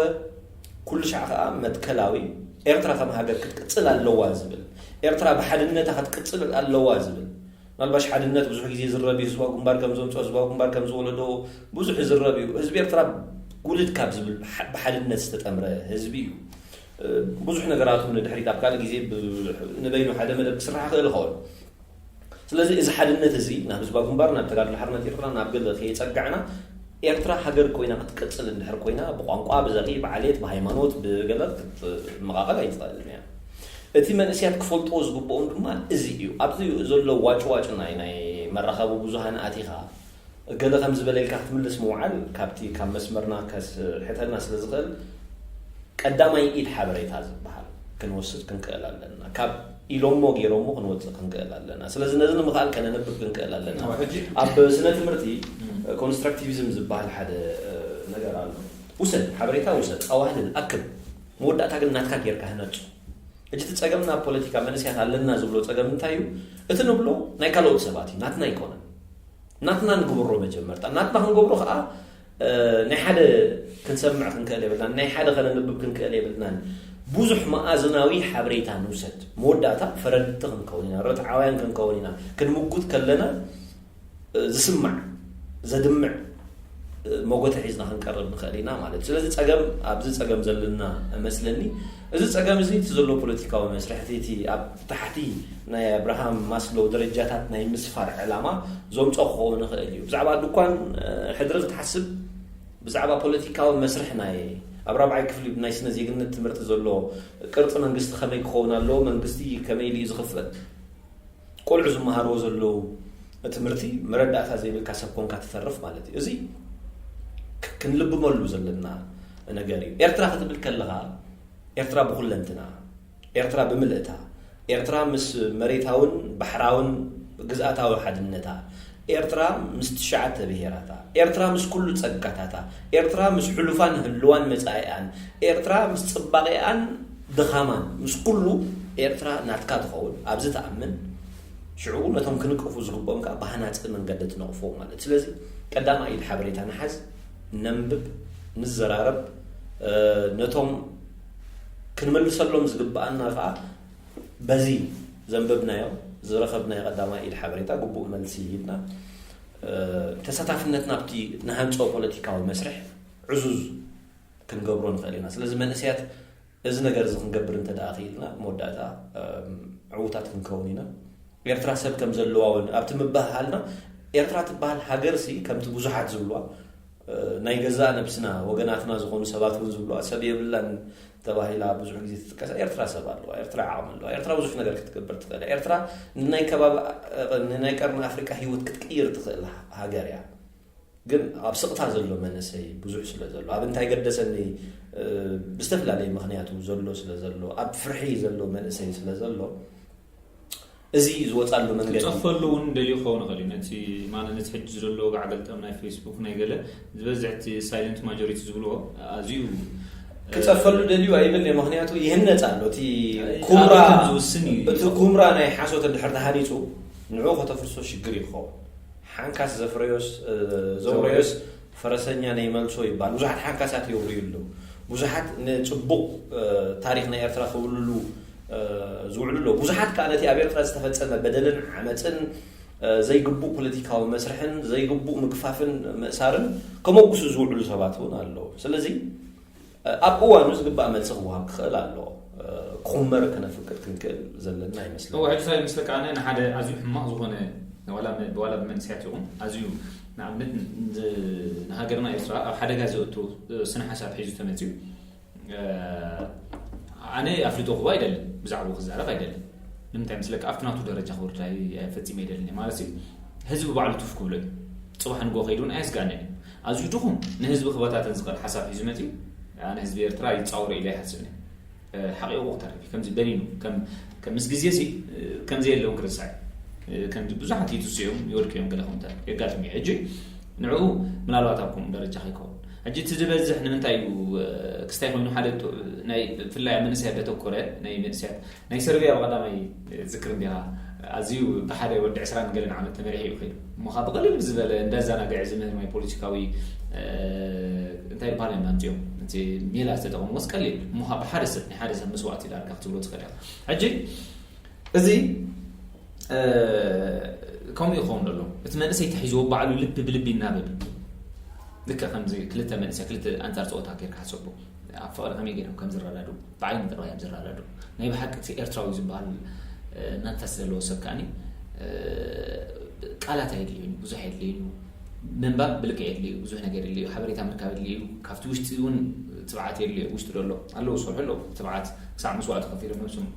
ኩሉ ሻዕ ከዓ መትከላዊ ኤርትራ ከም ሃገር ክትቅፅል ኣለዋ ዝብል ኤርትራ ብሓድነታ ክትቅፅል ኣለዋ ዝብል ምናልባሽ ሓድነት ብዙሕ ግዜ ዝረብ እዩ ህዝባዊ ግንባር ከም ዘምፅኦ ህዝባዊ ግንባር ከም ዝወለዶ ብዙሕ ዝረብ እዩ ህዝቢ ኤርትራ ውልድ ካብ ዝብል ብሓድነት ዝተጠምረ ህዝቢ እዩ ብዙሕ ነገራት እውን ንድሕሪት ኣብ ካልእ ግዜ ብ- ንበይኑ ሓደ መደብ ክስራሕ ክእል ይኸውን። ስለዚ እዚ ሓድነት እዚ ናብ ህዝባዊ ግንባር፣ ናብ ተጋድሎ ሓርነት ኤርትራ፣ ናብ ገለ ከየጸጋዕና፣ ኤርትራ ሃገር ኮይና ክትቅጽል እንድሕር ኮይና፣ ብቋንቋ፣ ብዘርኢ፣ ብዓሌት፣ ብሃይማኖት፣ ብገለ ክትመቓቐል ኣይትኽእልን እያ። እቲ መንእስያት ክፈልጥዎ ዝግብኦም ድማ እዚ እዩ። ኣብዚ ዘሎ ዋጭዋጭ ናይ ናይ መራኸቢ ብዙሃን ኣቲኻ ገለ ከም ዝበለ ኢልካ ክትምልስ ምውዓል ካብቲ ካብ መስመርና ከስሕተና ስለ ዝኽእል፣ ቀዳማይ ኢድ ሓበሬታ ዝበሃል ክንወስድ ክንክእል ኣለና። ካብ ኢሎሞ ገይሮሞ ክንወፅእ ክንክእል ኣለና። ስለዚ ነዚ ንምኽኣል ከነንብብ ክንክእል ኣለና። ኣብ ስነ ትምህርቲ ኮንስትራክቲቪዝም ዝበሃል ሓደ ነገር ኣሎ። ውሰድ፣ ሓበሬታ ውሰድ፣ ኣዋህልል፣ ኣክብ፣ መወዳእታ ግን ናትካ ጌርካ ህነፁ። እጅ እቲ ፀገም ናብ ፖለቲካ መንእስያት ኣለና ዝብሎ ፀገም እንታይ እዩ? እቲ ንብሎ ናይ ካልኦት ሰባት እዩ፣ ናትና ኣይኮነን። ናትና ንግብሮ መጀመርታ። ናትና ክንገብሮ ከዓ ናይ ሓደ ክንሰምዕ ክንክእል የብልናን፣ ናይ ሓደ ከነንብብ ክንክእል የብልናን። ብዙሕ መኣዝናዊ ሓበሬታ ንውሰድ። መወዳእታ ፈረድቲ ክንከውን ኢና፣ ርትዓውያን ክንከውን ኢና። ክንምጉት ከለና ዝስማዕ፣ ዘድምዕ መጎተ ሒዝና ክንቀርብ ንኽእል ኢና ማለት እዩ። ስለዚ ፀገም ኣብዚ ፀገም ዘለና እመስለኒ። እዚ ፀገም እዚ እቲ ዘሎ ፖለቲካዊ መስርሕ እቲ እቲ ኣብ ታሕቲ ናይ ኣብርሃም ማስሎው ደረጃታት ናይ ምስፋር ዕላማ ዘምፀኦ ክኸውን ይኽእል እዩ። ብዛዕባ ድኳን ሕድሪ ክትሓስብ ብዛዕባ ፖለቲካዊ መስርሕ ናይ ኣብ ራብዓይ ክፍሊ ናይ ስነ ዜግነት ትምህርቲ ዘሎ ቅርፂ መንግስቲ ከመይ ክኸውን ኣለዎ፣ መንግስቲ ከመይ ኢሉ እዩ ዝኽፈል፣ ቆልዑ ዝመሃርዎ ዘለዉ ትምህርቲ መረዳእታ ዘይብልካ ሰብ ኮንካ ትተርፍ ማለት እዩ። እዚ ክንልብመሉ ዘለና ነገር እዩ። ኤርትራ ክትብል ከለኻ ኤርትራ ብኩለንትና፣ ኤርትራ ብምልእታ፣ ኤርትራ ምስ መሬታውን ባሕራውን ግዝኣታዊ ሓድነታ፣ ኤርትራ ምስ ትሽዓተ ብሄራታ፣ ኤርትራ ምስ ኩሉ ጸጋታታ፣ ኤርትራ ምስ ሕሉፋን ህልዋን መጻኢኣን፣ ኤርትራ ምስ ጽባቐኣን ድኻማን፣ ምስ ኩሉ ኤርትራ ናትካ ትኸውን ኣብዚ ትኣምን፣ ሽዑ ነቶም ክንቅፉ ዝግብኦም ከኣ ብሃናጺ መንገዲ ትነቕፎ ማለት። ስለዚ ቀዳማይ ኢድ ሓበሬታ ንሓዝ፣ ነንብብ፣ ንዘራረብ፣ ነቶም ክንመልሰሎም ዝግብኣና ከኣ በዚ ዘንበብናዮ ዝረኸብናዮ ቀዳማይ ኢድ ሓበሬታ ግቡእ መልሲ ሂብና ተሳታፍነትና ኣብቲ ንሃንጾ ፖለቲካዊ መስርሕ ዕዙዝ ክንገብሮ ንኽእል ኢና። ስለዚ መንእሰያት እዚ ነገር እዚ ክንገብር እንተ ደኣ ክኢልና መወዳእታ ዕዉታት ክንከውን ኢና። ኤርትራ ሰብ ከም ዘለዋ እውን ኣብቲ ምብህሃልና ኤርትራ ትበሃል ሃገር ሲ ከምቲ ብዙሓት ዝብልዋ ናይ ገዛእ ነብስና ወገናትና ዝኾኑ ሰባት እውን ዝብልዋ ሰብ የብላን ተባሂላ ብዙሕ ግዜ ትጥቀሳ። ኤርትራ ሰብ ኣለዋ፣ ኤርትራ ዓቕሚ ኣለዋ፣ ኤርትራ ብዙሕ ነገር ክትገብር ትኽእል። ኤርትራ ንናይ ከባቢ ንናይ ቀርኒ ኣፍሪቃ ህይወት ክትቅይር ትኽእል ሃገር እያ። ግን ኣብ ስቕታ ዘሎ መንእሰይ ብዙሕ ስለ ዘሎ ኣብ እንታይ ገደሰኒ ብዝተፈላለየ ምኽንያቱ ዘሎ ስለ ዘሎ ኣብ ፍርሒ ዘሎ መንእሰይ ስለ ዘሎ እዚ ዝወፃሉ መንገዲ ክፀፈሉ እውን ደልዩ ክኸውን ይኽእል እዩ። ነቲ ማንነት ሕጂ ዘሎ ጋዕገልጠም ናይ ፌስቡክ ናይ ገለ ዝበዝሕ እቲ ሳይለንት ማጆሪቲ ዝብልዎ ኣዝዩ ክፀፈሉ ደልዩ ኣይብል እየ። ምክንያቱ ይህነፅ ኣሎ እቲ ኩምራ ዝውስን እዩ። እቲ ኩምራ ናይ ሓሶት እንድሕር ተሃኒፁ ንዑ ከተፍርሶ ሽግር ይኸውን። ሓንካስ ዘፍረዮስ ዘውረዮስ ፈረሰኛ ናይ መልሶ ይባል። ብዙሓት ሓንካሳት የውርዩ ኣለዉ። ብዙሓት ንፅቡቕ ታሪክ ናይ ኤርትራ ክብልሉ ዝውዕሉ ኣለዉ። ብዙሓት ከዓ ነቲ ኣብ ኤርትራ ዝተፈፀመ በደልን ዓመፅን ዘይግቡእ ፖለቲካዊ መስርሕን ዘይግቡእ ምግፋፍን ምእሳርን ከመጉሱ ዝውዕሉ ሰባት እውን ኣለዉ። ስለዚ ኣብ እዋኑ ዝግባእ መልሲ ክወሃብ ክኽእል ኣለዎ። ክኹመር ከነፍቅድ ክንክእል ዘለና ይመስለኒ። ሕጂ እንታይ ይመስለካ ኣነ ንሓደ ኣዝዩ ሕማቕ ዝኾነ ዋላ ብመንእሰያት ይኹን ኣዝዩ ንኣብነት ንሃገርና ኤርትራ ኣብ ሓደጋ ዘእቱ ስነ ሓሳብ ሒዙ ተመፅዩ ኣነ ኣፍልጦ ክህቦ ኣይደልን፣ ብዛዕባኡ ክዛረብ ኣይደልን። ንምንታይ መስለካ ኣብቲ ናቱ ደረጃ ክወርድ ፈፂመ ኣይደልን እየ። ማለት ህዝቢ ባዕሉ ቱፍ ክብሎ እዩ። ፅባሕ ንጎ ከይዱ እውን ኣየስጋእንን እዩ። ኣዝዩ ድኹም ንህዝቢ ክበታተን ዝኽእል ሓሳብ ሒዙ መፂኡ ኣነ ህዝቢ ኤርትራ ይፃወሮ ኢለ ኣይሓስብን እየ። ሓቂቑ ክተርፍ እዩ። ከምዚ በኒኑ ከም ምስ ግዜ ሲ ከም ዘየለውን ክርሳዕ እዩ። ከም ብዙሓት ይትስኡ እዮም ይወድቁ እዮም ገለ ከምተ የጋጥም እዩ። ሕጂ ንዕኡ ምናልባት ኣብ ከምኡ ደረጃ ከይከውን ሕጂ እቲ ዝበዝሕ ንምንታይ እዩ ክስታይ ኮይኑ ሓደ ናይ ብፍላይ ኣብ መንእሰያት ዘተኮረ ናይ መንእሰያት ናይ ሰርቢያ ብቐዳማይ ዝክር እንዲኻ ኣዝዩ ብሓደ ወዲ ዕስራን ገለን ዓመት ተመሪሑ እዩ ከይዱ እሞ ካብ ብቕልል ዝበለ እንዳዘናግዐ ዝምህር ናይ ፖለቲካዊ እንታይ ይበሃል ኢና ኣምፅኦም እቲ ሜላ ዝተጠቐምዎስ ቀሊል እሞ ካብ ሓደ ሰብ ናይ ሓደ ሰብ መስዋእቲ ዳርጋ ክትብሎ ትኽእል ኢኻ። ሕጂ እዚ ከምኡ ይኸውን ዘሎ እቲ መንእሰይ ተሒዝዎ ባዕሉ ልቢ ብልቢ ይናበብ። ልክዕ ከምዚ ክልተ መንእሰይ ክልተ ኣንፃር ፀወታ ጌርካ ሓሰቦ ኣብ ፍቕሪ ከመይ ገይሮም ከም ዝረዳዱ ብዓይኒ ጥራይ እዮም ዝረዳዱ። ናይ ብሓቂ እቲ ኤርትራዊ ዝበሃል መንፈስ ዘለዎ ሰብ ከዓኒ ቃላት ኣየድልዩን፣ ብዙሕ ኣየድልዩን እዩ። ምንባብ ብልክዕ የድልዩ፣ ብዙሕ ነገር የድልዩ፣ ሓበሬታ ምርካብ የድልዩ። ካብቲ ውሽጢ እውን ትብዓት የድልዩ። ውሽጢ ዶ ኣሎ ኣለዉ፣ ዝሰርሑ ኣለዉ። ትብዓት ክሳዕ መስዋእቲ ከፊሎም ነብሶም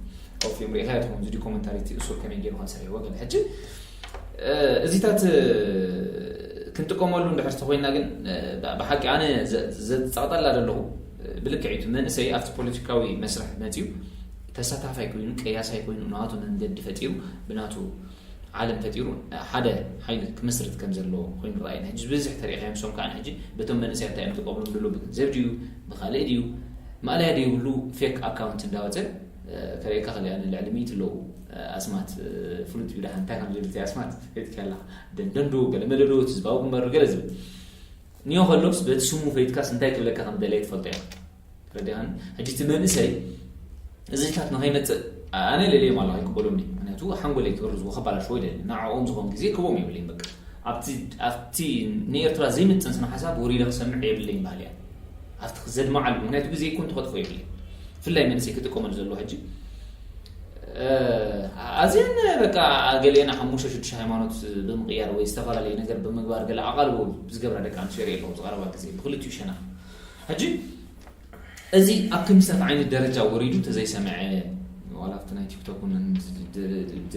ኣውፍዮም ርኢኻ ትኸውን እዚ ዶክመንታሪ እቲ እሱር ከመይ ገይሩ ከም ዝሰርሕዎ ገለ። ሕጂ እዚታት ክንጥቀመሉ እንድሕር ተኮይና ግን ብሓቂ ኣነ ዘፀቕጠላ ዘለኹ ብልክዒቱ መንእሰይ ኣብቲ ፖለቲካዊ መስርሕ መፅዩ ተሳታፋይ ኮይኑ ቀያሳይ ኮይኑ ናቱ መንገዲ ፈጢሩ ብናቱ ዓለም ፈጢሩ ሓደ ሓይሊ ክመስርት ከም ዘለዎ ኮይኑ ረኣይና። ሕጂ ብዝሕ ተሪኢኻዮም ሶም ከዓ ሕጂ በቶም መንእሰያት እንታይ እዮም ተቀብሎም ድሎ ብገንዘብ ድዩ ብካልእ ድዩ ማእለያ ድዩ ብሉ ፌክ ኣካውንት እንዳወፀ ከርእየካ ከሊኣ ልዕሊ ሚእቲ ኣለዉ ኣስማት ፍሉጥ እዩ። ደሓን እንታይ ከም ዝብል እቲ ኣስማት ፈይጥካ ኣለኻ። ደንደንዶ ገለ መደዶ ህዝባዊ ግንባር ገለ ዝብል ንዮ ከሎስ በቲ ስሙ ፈይጥካስ እንታይ ክብለካ ከም ደለየ ትፈልጦ እያ። ረዲኻን ሕጂ እቲ መንእሰይ እዚታት ንኸይመፅእ ኣነ ለለዮም ኣለኹ ኣይቅበሎምኒ። ምክንያቱ ሓንጎለይ ክበርዝዎ ከባላሽዎ ይደሊ ንዓኦም ዝኾን ግዜ ክቦም የብለይም በቃ። ኣብቲ ንኤርትራ ዘይምጥን ስነ ሓሳብ ወሪደ ክሰምዕ የብለይም ባህል እያ። ኣብቲ ክዘድማዓሉ ምክንያቱ ግዜ ይኮን ትኸጥፎ የብለይም። ብፍላይ መንእሰይ ክጥቀመሉ ዘለዎ ሕጂ ኣዝየን በቃ ገሊአን ሓሙሽተ ሽዱሽተ ሃይማኖት ብምቕያር ወይ ዝተፈላለየ ነገር ብምግባር ገለ ኣቓልቦ ዝገብራ ደቂ ኣንስትዮ ርኢ ኣለኹ ዝቐረባ ግዜ ብክልቲኡ ሸነኽ። ሕጂ እዚ ኣብ ከምዚታት ዓይነት ደረጃ ወሪዱ ተዘይሰምዐ ዋላ ኣብቲ ናይ ቲክቶክ እውን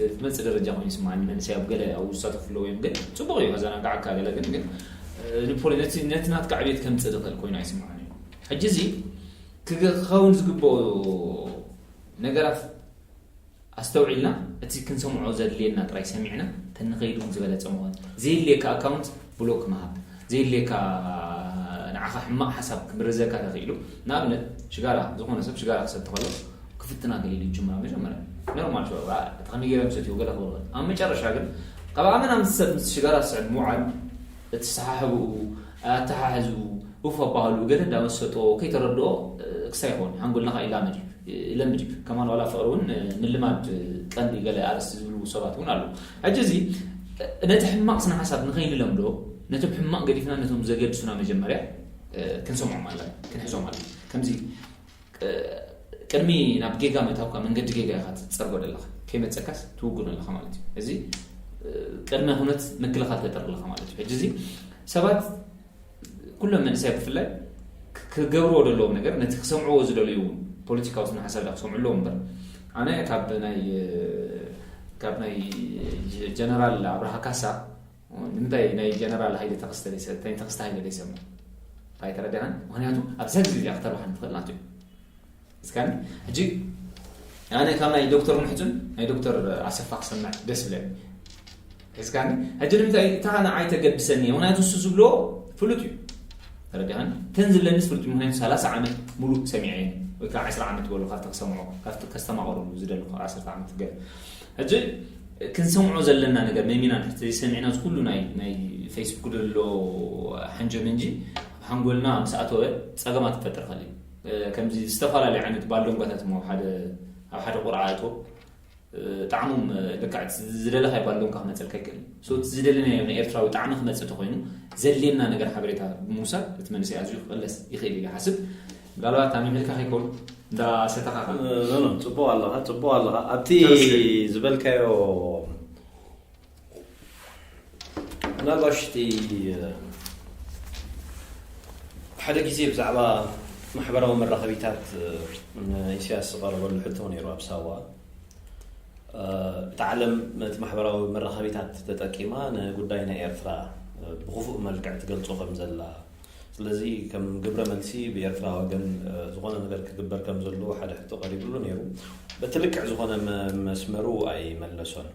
ዝመፅእ ደረጃ ኮይኑ ይስማዓኒ። መንእሰይ ኣብ ገለ ኣብኡ ዝሳተፉ ኣለዉ እዮም ግን ፅቡቕ እዩ ከዘናግዓካ ገለ ግን ግን ነቲ ናትካ ዕቤት ከምፅእ ዝኽእል ኮይኑ ኣይስማዓኒ። ሕጂ እዚ ክኸውን ዝግብኦ ነገራት ኣስተውዒልና እቲ ክንሰምዖ ዘድልየና ጥራይ ሰሚዕና ተንኸይድ እውን ዝበለፀ ምኾን። ዘየድልየካ ኣካውንት ብሎክ ምሃብ፣ ዘየድልየካ ንዓኻ ሕማቕ ሓሳብ ክብርዘካ ተኽኢሉ። ንኣብነት ሽጋራ፣ ዝኾነ ሰብ ሽጋራ ክሰቲ ከሎ ክፍትና ገሊሉ ይጅምራ መጀመርያ ኖርማል ሸ እቲ ከመይ ገይረ ምሰትዮ ገለ ክበልበት ኣብ መጨረሻ ግን ካብ ኣመና ምስ ሰብ ምስ ሽጋራ ዝስዕብ ምውዓል እቲ ሰሓሕብኡ ኣተሓሕዝኡ ኡፍ ኣባህሉ ገለ እንዳመሰጦ ከይተረድኦ ክሳይ ይኸውን ሓንጎልናኻ ይላመድ እዩ። ለምድ እዩ። ከማን ዋላ ፍቕሪ እውን ምልማድ ቀንዲ ገለ ኣርእስቲ ዝብሉ ሰባት እውን ኣለዉ። ሕጂ እዚ ነቲ ሕማቕ ስነ ሓሳብ ንኸይንለምዶ ነቶም ሕማቕ ገዲፍና ነቶም ዘገድሱና መጀመርያ ክንሰምዖም ኣለ ክንሕዞም ኣለ ከምዚ ቅድሚ ናብ ጌጋ ምእታውካ መንገዲ ጌጋ ኢኻ ትፀርጎ ዘለኻ ከይመፀካስ ትውግኖ ኣለኻ ማለት እዩ። እዚ ቅድመ ኩነት ምክልኻል ተጠር ኣለኻ ማለት እዩ። ሕጂ እዚ ሰባት ኩሎም መንእሰያት ብፍላይ ክገብርዎ ዘለዎም ነገር ነቲ ክሰምዕዎ ዝደልዩ ፖለቲካዊ ስነ ሓሳብ ዳ ክሰምዑ ኣለዎም እምበር ኣነ ካብ ናይ ካብ ናይ ጀነራል ኣብርሃ ካሳ ንምንታይ ናይ ጀነራል ሃይለ ተኸስተ ተኸስተ ሃይለ ዘይሰምዑ እንታይ ተረዲኻን ምክንያቱ ኣብዛ ግዜ እዚኣ ክተርባሓን ትኽእል ናቱ እዩ እስካኒ ሕጂ ኣነ ካብ ናይ ዶክተር ምሕፁን ናይ ዶክተር ኣሰፋ ክሰምዕ ደስ ብለኒ እስካኒ ሕጂ ንምንታይ እታ ንዓይ ተገድሰኒ ምክንያቱ እሱ ዝብሎ ፍሉጥ እዩ ተረዲኻኒ ተን ዝብለኒስ ፍሉጥ እዩ ምክንያቱ ሰላሳ ዓመት ሙሉእ ሰሚዐ ወይ ከዓ ዕስራ ዓመት በሉ ካብቲ ክሰምዖ ካብቲ ከስተማቐሩ ዝደለኹ ዓሰርተ ዓመት ገለ ሕጂ ክንሰምዖ ዘለና ነገር መሚና ንሕቲ ሰሚዕና እዚ ኩሉ ናይ ናይ ፌስቡክ ዘሎ ሓንጀመንጂ ኣብ ሓንጎልና ምስ ኣተወ ፀገማት ክፈጥር ይኽእል እዩ። ከምዚ ዝተፈላለዩ ዓይነት ባልዶንጋታት እሞ ሓደ ኣብ ሓደ ቁርዓ ኣእትዎ ጣዕሞም ልክዕ ዝደለኻይ ባልዶንጋ ክመፀልካ ይክእል እዩ። እቲ ዝደለናዮ ናይ ኤርትራዊ ጣዕሚ ክመፅእ ተኮይኑ ዘድልየና ነገር ሓበሬታ ብምውሳድ እቲ መንእሰይ ኣዝዩ ክቕለስ ይኽእል ኢለ ሓስብ ምናልባት ኣሚመልካ ከይከውን እንዳሰተኻኻ ኖ ኖ ጽቡቕ ኣለኻ ጽቡቕ ኣለኻ ኣብቲ ዝበልካዮ ምናልባሽ እቲ ሓደ ግዜ ብዛዕባ ማሕበራዊ መራኸቢታት ንኢሳያስ ዝቐረበሉ ሕቶ ነይሩ ኣብ ሳዋ እታ ዓለም ነቲ ማሕበራዊ መራኸቢታት ተጠቂማ ንጉዳይ ናይ ኤርትራ ብክፉእ መልክዕ ትገልጾ ከም ዘላ ስለዚ ከም ግብረ መልሲ ብኤርትራ ወገን ዝኾነ ነገር ክግበር ከም ዘለዎ ሓደ ሕቶ ቀሪብሉ ነይሩ። በቲ ልክዕ ዝኾነ መስመሩ ኣይመለሶን።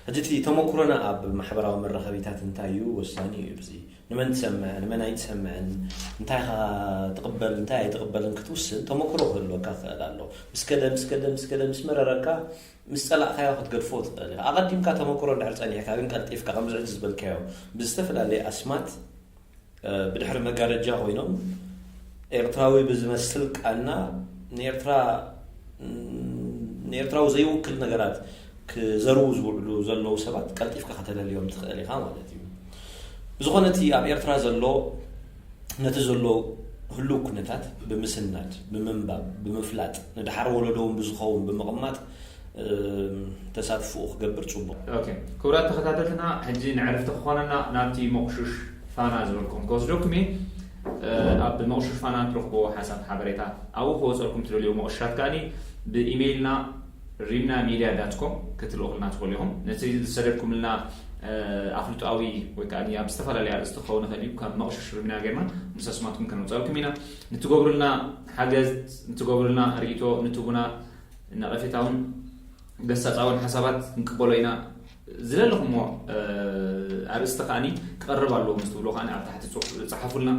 ሕጂ እቲ ተመክሮና ኣብ ማሕበራዊ መራኸቢታት እንታይ እዩ ወሳኒ እዩ። እዚ ንመን ትሰምዕ ንመን ኣይትሰምዕን እንታይ ኢኻ ትቕበል እንታይ ኣይትቕበልን ክትውስን ተመክሮ ክህልወካ ክኽእል ኣሎ። ምስ ከደ ምስ ከደ ምስ ከደ ምስ መረረካ ምስ ጸላእካዮ ክትገድፎ ትኽእል ኢኻ። ኣቐዲምካ ተመክሮ እንድሕር ጸኒሕካ ግን ቀልጢፍካ ከምዚ ሕጂ ዝበልካዮ ብዝተፈላለየ ኣስማት ብድሕሪ መጋረጃ ኮይኖም ኤርትራዊ ብዝመስል ቃና ንኤርትራ ንኤርትራዊ ዘይውክል ነገራት ክዘርቡ ዝውዕሉ ዘለዉ ሰባት ቀልጢፍካ ከተለልዮም ትኽእል ኢኻ ማለት እዩ። ብዝኾነ እቲ ኣብ ኤርትራ ዘሎ ነቲ ዘሎ ህሉው ኩነታት ብምስናድ፣ ብምንባብ፣ ብምፍላጥ፣ ንደሓር ወለዶ እውን ብዝኸውን ብምቕማጥ፣ እም፣ ተሳትፎኡ ክገብር ጽቡቕ። ኦኬ፣ ክቡራት ተኸታተልትና፣ ሕጂ ንዕርፍቲ ክኾነና ናብቲ መቑሹሽ ፋና ዝበልኩም ክወስደኩም እየ። እ፣ ኣብ መቑሹሽ ፋና ትረኽብዎ ሓሳብ ሓበሬታ ኣብኡ ክወፀልኩም ትደልዩ መቑሹሻት ከኣኒ ብኢሜይልና ሪምና ሚድያ ዳት ኮም ክትልእኹልና ትኽእሉ ኢኹም። ነቲ ዝሰደድኩምልና፣ እ፣ ኣፍልጦኣዊ ወይ ከኣ ኣብ ዝተፈላለየ ኣርእስቲ ክኸውን ይኽእል እዩ፣ ካብ መቑሹሽ ሪምና ጌርና ምስ ኣስማትኩም ከነውፀልኩም ኢና። ንትገብሩልና ሓገዝ፣ ንትገብሩልና ርእይቶ፣ ንትቡና ነቐፌታውን ገሳጻውን ሓሳባት ክንቅበሎ ኢና። ዝደለኹምዎ፣ እ፣ ኣርእስቲ ከኣኒ ክቐርብ ኣለዎ ምስ ትብሉ ከኣኒ ኣብ ታሕቲ ጽሑፍ ጸሓፉልና።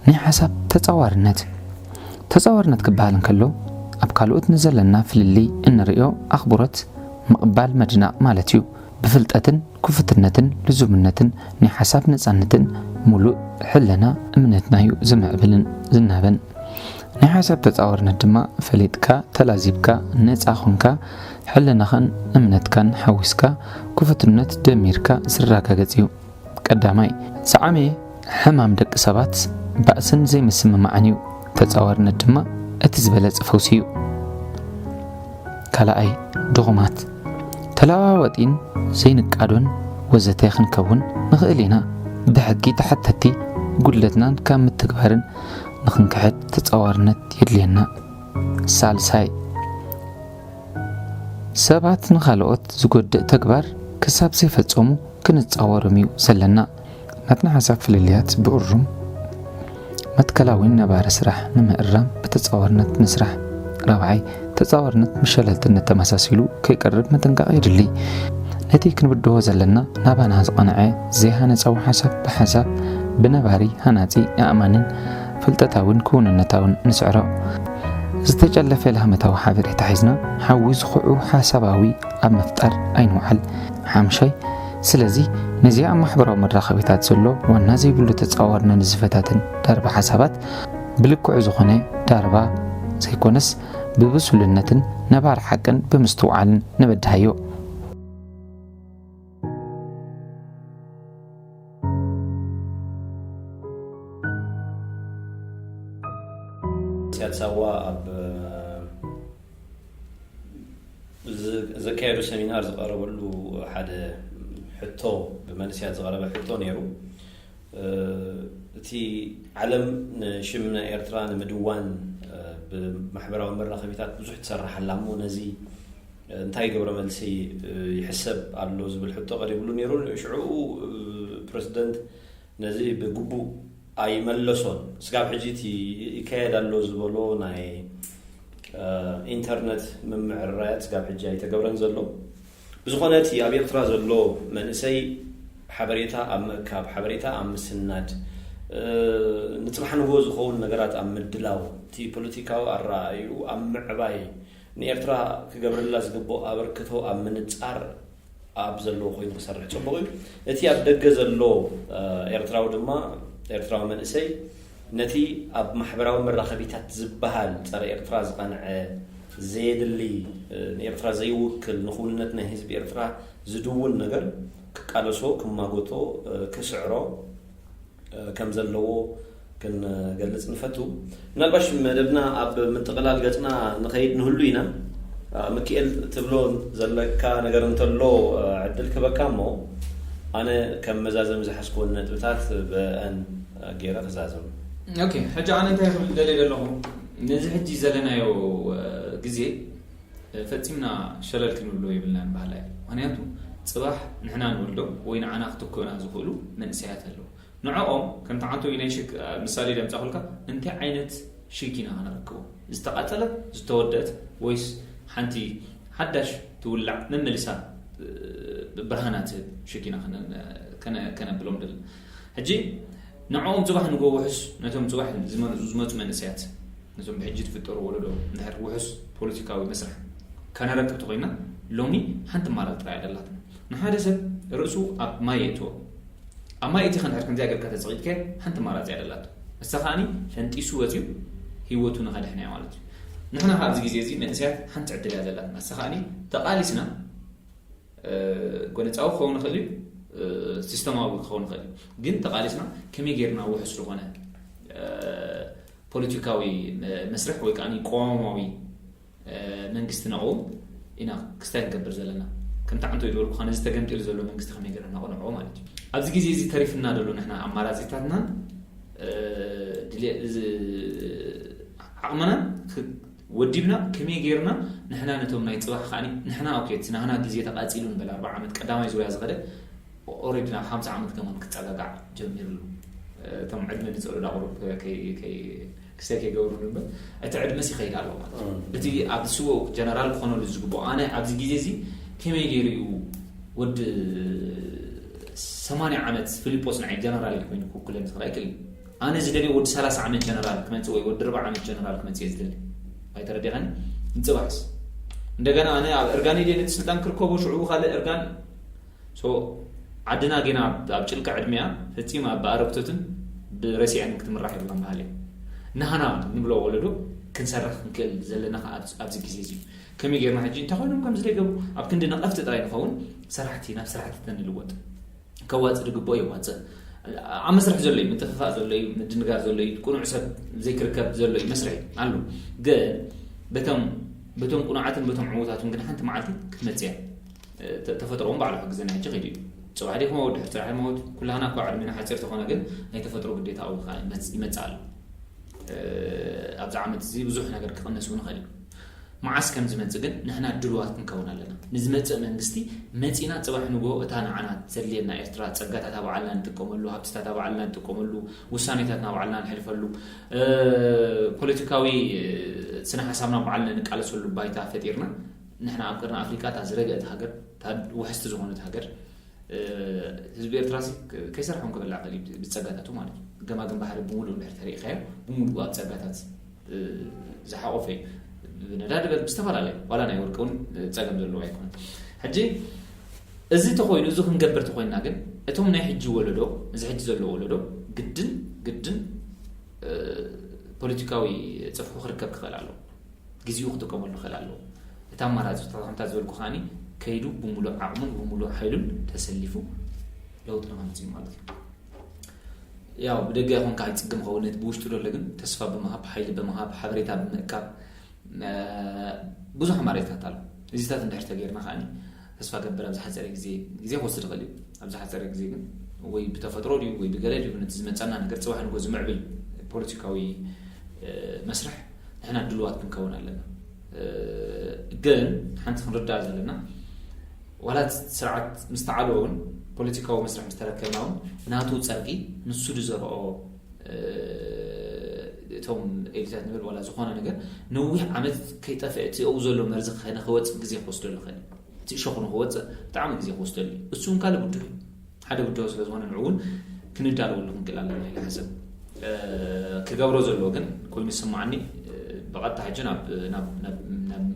ናይ ሓሳብ ተጻዋርነት። ተጻዋርነት ክበሃል እንከሎ፣ ኣብ ካልኦት ንዘለና ፍልልይ እንርእዮ ኣኽብሮት ምቕባል ምድናቕ ማለት እዩ። ብፍልጠትን ክፉትነትን ልዙብነትን ናይ ሓሳብ ነጻነትን ምሉእ ሕልና እምነትና እዩ ዝምዕብልን ዝናበን። ናይ ሓሳብ ተጻዋርነት ድማ ፈሊጥካ፣ ተላዚብካ፣ ነጻ ኾንካ፣ ሕልናኻን እምነትካን ሓዊስካ፣ ክፉትነት ደሚርካ ዝረጋገጽ እዩ። ቀዳማይ፣ ዝዓመየ ሕማም ደቂ ሰባት ባእስን ዘይምስምማዕን እዩ። ተጻዋርነት ድማ እቲ ዝበለጸ ፈውሲ እዩ። ካልኣይ፣ ድኹማት፣ ተለዋዋጢን ዘይንቃዶን ወዘተ ክንከውን ንኽእል ኢና። ብሕጊ ተሓተቲ፣ ጉድለትናን ካብ ምትግባርን ንኽንክሕድ ተጻዋርነት የድልየና። ሳልሳይ፣ ሰባት ንኻልኦት ዝጎድእ ተግባር ክሳብ ዘይፈጸሙ ክንጻወሮም እዩ ዘለና። ናትና ሓሳብ ፍልልያት ብእሩም መትከላዊን ነባሪ ስራሕ ንምእራም ብተጻዋርነት ንስራሕ። ራብዓይ፣ ተጻዋርነት ምስ ሸለልትነት ተመሳሲሉ ከይቀርብ ምጥንቃቕ የድሊ። ነቲ ክንብድሆ ዘለና ናባና ዝቐንዐ ዘይሃነጻዊ ሓሳብ ብሓሳብ ብነባሪ ሃናጺ ኣእማንን ፍልጠታውን ክውንነታውን ንስዕሮ። ዝተጨለፈ ላህመታዊ ሓበሬታ ሒዝና ሓዊ ዝኹዑ ሓሳባዊ ኣብ ምፍጣር ኣይንውዓል። ሓምሻይ፣ ስለዚ ነዚ ኣብ ማሕበራዊ መራኸቢታት ዘሎ ዋና ዘይብሉ ተጻዋርና ንዝፈታተን ዳርባ ሓሳባት ብልክዑ ዝኾነ ዳርባ ዘይኮነስ ብብሱልነትን ነባሪ ሓቅን ብምስትውዓልን ንበድሃዮ። መንእሰያት ሳዋ ኣብ ዝ-፣ ዘካየዶ ሰሚናር ዝቐረበሉ ሓደ ሕቶ፣ ብመንእሰያት ዝቐረበ ሕቶ ነይሩ። እ፣ እቲ ዓለም ንሽም ናይ ኤርትራ ንምድዋን፣ እ፣ ብማሕበራዊ መራኸቢታት ብዙሕ ትሰርሕ ኣላ እሞ ነዚ እንታይ ግብረ መልሲ፣ እ፣ ይሕሰብ ኣሎ ዝብል ሕቶ ቀሪብሉ ነይሩ። ሽዑ፣ እ፣ ፕረዚደንት ነዚ ብግቡእ ኣይመለሶን። ስጋብ ሕጂ እቲ ይካየድ ኣሎ ዝበሎ ናይ፣ እ፣ ኢንተርነት ምምዕራያት ስጋብ ሕጂ ኣይተገብረን ዘሎ። ብዝኾነ እቲ ኣብ ኤርትራ ዘሎ መንእሰይ ሓበሬታ ኣብ ምእካብ፣ ሓበሬታ ኣብ ምስናድ፣ እ፣ ንጽባሕ ንግሆ ዝኸውን ነገራት ኣብ ምድላው፣ እቲ ፖለቲካዊ ኣረኣእዩ ኣብ ምዕባይ፣ ንኤርትራ ክገብረላ ዝግብኦ ኣበርክቶ ኣብ ምንጻር ኣብ ዘለዎ ኮይኑ ክሰርሕ ጽቡቕ እዩ። እቲ ኣብ ደገ ዘሎ፣ እ፣ ኤርትራዊ ድማ፣ ኤርትራዊ መንእሰይ ነቲ ኣብ ማሕበራዊ መራኸቢታት ዝበሃል ጸረ ኤርትራ ዝቐንዐ፣ ዘየድሊ፣ እ፣ ንኤርትራ ዘይውክል፣ ንክውንነት ናይ ህዝቢ ኤርትራ ዝድውን ነገር ክቃለሶ፣ ክማጎቶ፣ እ፣ ክስዕሮ፣ እ፣ ከም ዘለዎ ክንገልጽ ንፈቱ። ምናልባሽ መደብና ኣብ ምጥቕላል ገጽና ንኸይድ ንህሉ ኢና። እ፣ ምክኤል፣ ትብሎ ዘለካ ነገር እንተሎ፣ እ፣ ዕድል ክበካ እሞ፣ ኣነ ከም መዛዘሚ ዝሓዝክወን ነጥብታት ብአን ገይረ ክዛዘም። ኦኬ፣ ሕጂ ኣነ እንታይ ክብል ደልየ ዘለኹ፣ ነዚ ሕጂ ዘለናዮ፣ እ፣ ግዜ፣ እ፣ ፈጺምና ሸለል ክንብሎ የብልናን በሃላይ እየ። ምኽንያቱ፣ ጽባሕ ንሕና ንወልዶም ወይ ንዓና ክትክኡና ዝኽእሉ መንእሰያት ኣለዉ። ንዕኦም፣ ከምቲ ዓንቶ ኢናይ ሽክ፣ እ፣ ምሳሌ ደምጻኹልካ፣ እንታይ ዓይነት ሽግ ኢና ከነረክቦ? ዝተቓጸለት፣ ዝተወደአት፣ ወይስ ሓንቲ ሓዳሽ ትውላዕ መመሊሳ፣ እ፣ ብርሃና ትህብ ሽግ ኢና ከነ-፣ ከነ-፣ ከነብሎም ደለና? ሕጂ ንዕኦም ጽባሕ ንግሆ ውሑስ፣ ነቶም ጽባሕ ዝመ-፣ ዝመጹ መንእሰያት፣ ነቶም ብሕጂ ዝፍጠሩ ወለዶ፣ እንድሕር ውሑስ ፖለቲካዊ መስርሕ ከነረክብ ተኮይና ሎሚ ሓንቲ ኣማራፂ ጥራይ ኣይደላትና። ንሓደ ሰብ ርእሱ ኣብ ማይ የእትዎ። ኣብ ማይ እቲ ከንድሕር ከምዚኣ ጌርካ ተፀቒጥካዮ ሓንቲ ኣማራፂ ኣይደላቶ። እሳ ከዓኒ ፈንጢሱ ወፂኡ ህይወቱ ንኸድሕን እያ ማለት እዩ። ንሕና ኣብዚ ግዜ እዚ መንእሰያት ሓንቲ ዕድል እያ ዘላትና። እሳ ከዓኒ ተቓሊስና፣ ጎነፃዊ ክኸውን ይኽእል እዩ፣ ሲስተማዊ ክኸውን ይኽእል እዩ። ግን ተቓሊስና ከመይ ጌርና ውሑስ ዝኾነ ፖለቲካዊ መስርሕ ወይ ከዓ ቅዋማዊ መንግስቲ ነቐውም ኢና ክስታይ ክንገብር ዘለና። ከምቲ ዓንቶ ይበልኩ ነዚ ተገምጢሉ ዘሎ መንግስቲ ከመይ ጌርና ነቐንዖ ማለት እዩ። ኣብዚ ግዜ እዚ ተሪፍና ዘሎ ንሕና ኣማራፂታትናን ዓቕምናን ወዲብና ከመይ ጌርና ንሕና ነቶም ናይ ፅባሕ ከዓኒ ንሕና ኦኬ እቲ ናህና ግዜ ተቃፂሉ ንበል ኣርባዓ ዓመት ቀዳማይ ዙርያ ዝኸደ ኦሬዲ ናብ ሓምሳ ዓመት ከማን ክፀጋጋዕ ጀሚርሉ። እቶም ዕድመ ንፀሉ ዳቁሩብ ክስታይ ከይገብሩ ንብል እቲ ዕድመስ ይኸይድ ኣሎ ማለት እዩ። እቲ ኣብ ስዎ ጀነራል ክኾነሉ ዝግብኦ ኣነ ኣብዚ ግዜ እዚ ከመይ ገይሩ እዩ ወዲ ሰማንያ ዓመት ፊሊጶስ ንዓይ ጀነራል ኮይኑ ክውክለኒ ዝኽእል ኣይክእል። ኣነ ዝደልዮ ወዲ ሰላሳ ዓመት ጀነራል ክመፅእ ወይ ወዲ ርባ ዓመት ጀነራል ክመፅእ እየ ዝደሊ። ኣይተረዲኻኒ? ንፅባሕስ እንደገና ኣነ ኣብ እርጋን ኢደ ነቲ ስልጣን ክርከቦ ሽዑ ካልእ እርጋን ሶ ዓድና ጌና ኣብ ጭልቃ ዕድሚያ ፈፂማ ብኣረግቶትን ብረሲዐን ክትምራሕ የብላን ባህል እየ። ናህና ንብሎ ወለዶ ክንሰርሕ ክንክእል ዘለና ኣብዚ ግዜ እዚ ከመይ ጌርና ሕጂ እንታይ ኮይኖም ከም ዝደገቡ ኣብ ክንዲ ነቐፍቲ ጥራይ ንኸውን ሰራሕቲ ናብ ሰራሕቲ ተንልወጥ። ከዋፅእ ዝግብኦ የዋፅእ። ኣብ መስርሕ ዘሎ እዩ ምጥፍፋእ ዘሎ እዩ ምድንጋር ዘሎ እዩ ቅኑዕ ሰብ ዘይክርከብ ዘሎ እዩ መስርሕ ኣሎ። ግን በቶም በቶም ቁኑዓትን በቶም ዕዉታትን ግን ሓንቲ መዓልቲ ክትመፅእ እያ። ተፈጥሮውን ባዕሉ ሕግዘና ሕጂ ከይዱ እዩ። ፅባሕ ዲኹም ወዲ ሕጂ ፅራሕ ሞት ኩላህና እኳ ዕድሜና ሓፂር ተኾነ ግን ናይ ተፈጥሮ ግዴታ እውን ከዓ ይመፅእ ኣሎ። ኣብዚ ዓመት እዚ ብዙሕ ነገር ክቕነስ እውን ይኽእል እዩ። መዓስ ከም ዝመፅእ ግን ንሕና ድልዋት ክንከውን ኣለና። ንዝመፅእ መንግስቲ መፂና ፅባሕ ንግሆ እታ ንዓና ዘድልየና ኤርትራ ፀጋታታ ባዕልና ንጥቀመሉ፣ ሃብትታታ ባዕልና ንጥቀመሉ፣ ውሳኔታትና ባዕልና ንሕልፈሉ፣ ፖለቲካዊ ስነ ሓሳብና ባዕልና ንቃለሰሉ ባይታ ፈጢርና ንሕና ኣብ ቅርኒ ኣፍሪቃ እታ ዝረገእት ሃገር፣ እታ ውሕስቲ ዝኾነት ሃገር ህዝቢ ኤርትራ ከይሰርሖም ክበላዕ ከል ብፀጋታቱ ማለት እዩ። ገማግም ባሕሪ ብምሉእ እንድሕር ተሪኢኻዮ ብምሉእ ኣብ ፀጋታት ዝሓቆፈ እዩ። ብነዳዲ በል ብዝተፈላለዩ ዋላ ናይ ወርቂ እውን ፀገም ዘለዎ ኣይኮነን። ሕጂ እዚ ተኮይኑ እዚ ክንገብር ተኮይንና ግን እቶም ናይ ሕጂ ወለዶ እዚ ሕጂ ዘሎ ወለዶ ግድን ግድን ፖለቲካዊ ፅፍሑ ክርከብ ክኽእል ኣለዎ። ግዜኡ ክጥቀመሉ ክኽእል ኣለዎ። እቲ ኣማራፂ ከምታ ዝበልኩ ከዓኒ ከይዱ ብምሉእ ዓቕሙን ብምሉእ ሓይሉን ተሰሊፉ ለውጢ ንከምፅእ ማለት እዩ። ያው ብደገ ይኹን ከዓ ይፅግም ኸውን ነቲ ብውሽጡ ዘሎ ግን ተስፋ ብምሃብ ሓይሊ ብምሃብ ሓበሬታ ብምእካብ ብዙሕ ኣማራፂታት ኣሎ። እዚታት እንድሕር ተገይርና ከዓኒ ተስፋ ገብር ኣብ ዝሓፀረ ግዜ ግዜ ክወስድ ይኽእል እዩ። ኣብ ዝሓፀረ ግዜ ግን ወይ ብተፈጥሮ ድዩ ወይ ብገለ ድዩ ነቲ ዝመፀና ነገር ፅባሕ ንጎ ዝምዕብል ፖለቲካዊ መስርሕ ንሕና ድልዋት ክንከውን ኣለና። ግን ሓንቲ ክንርዳእ ዘለና ዋላ ስርዓት ምስ ተዓልወ እውን ፖለቲካዊ መስርሕ ምስ ተረከብና እውን ናቱ ፀርጊ ንሱ ዝዘርኦ እቶም ኤሊታት ንብል ዋላ ዝኾነ ነገር ነዊሕ ዓመት ከይጠፍአ እቲ ኣብኡ ዘሎ መርዚ ንኸወፅእ ግዜ ክወስደሉ ይኽእል እዩ። እቲ እሾኹ ንኸወፅእ ብጣዕሚ ግዜ ክወስደሉ እዩ። እሱ እውን ካልእ ብድሆ እዩ። ሓደ ብድሆ ስለ ዝኾነ ንዑ እውን ክንዳለወሉ ክንክእል ኣለና ኢለ ሓሰብ ክገብሮ ዘለዎ ግን ኮይኑ ዝስማዓኒ ብቐጥታ ሕጂ ናብ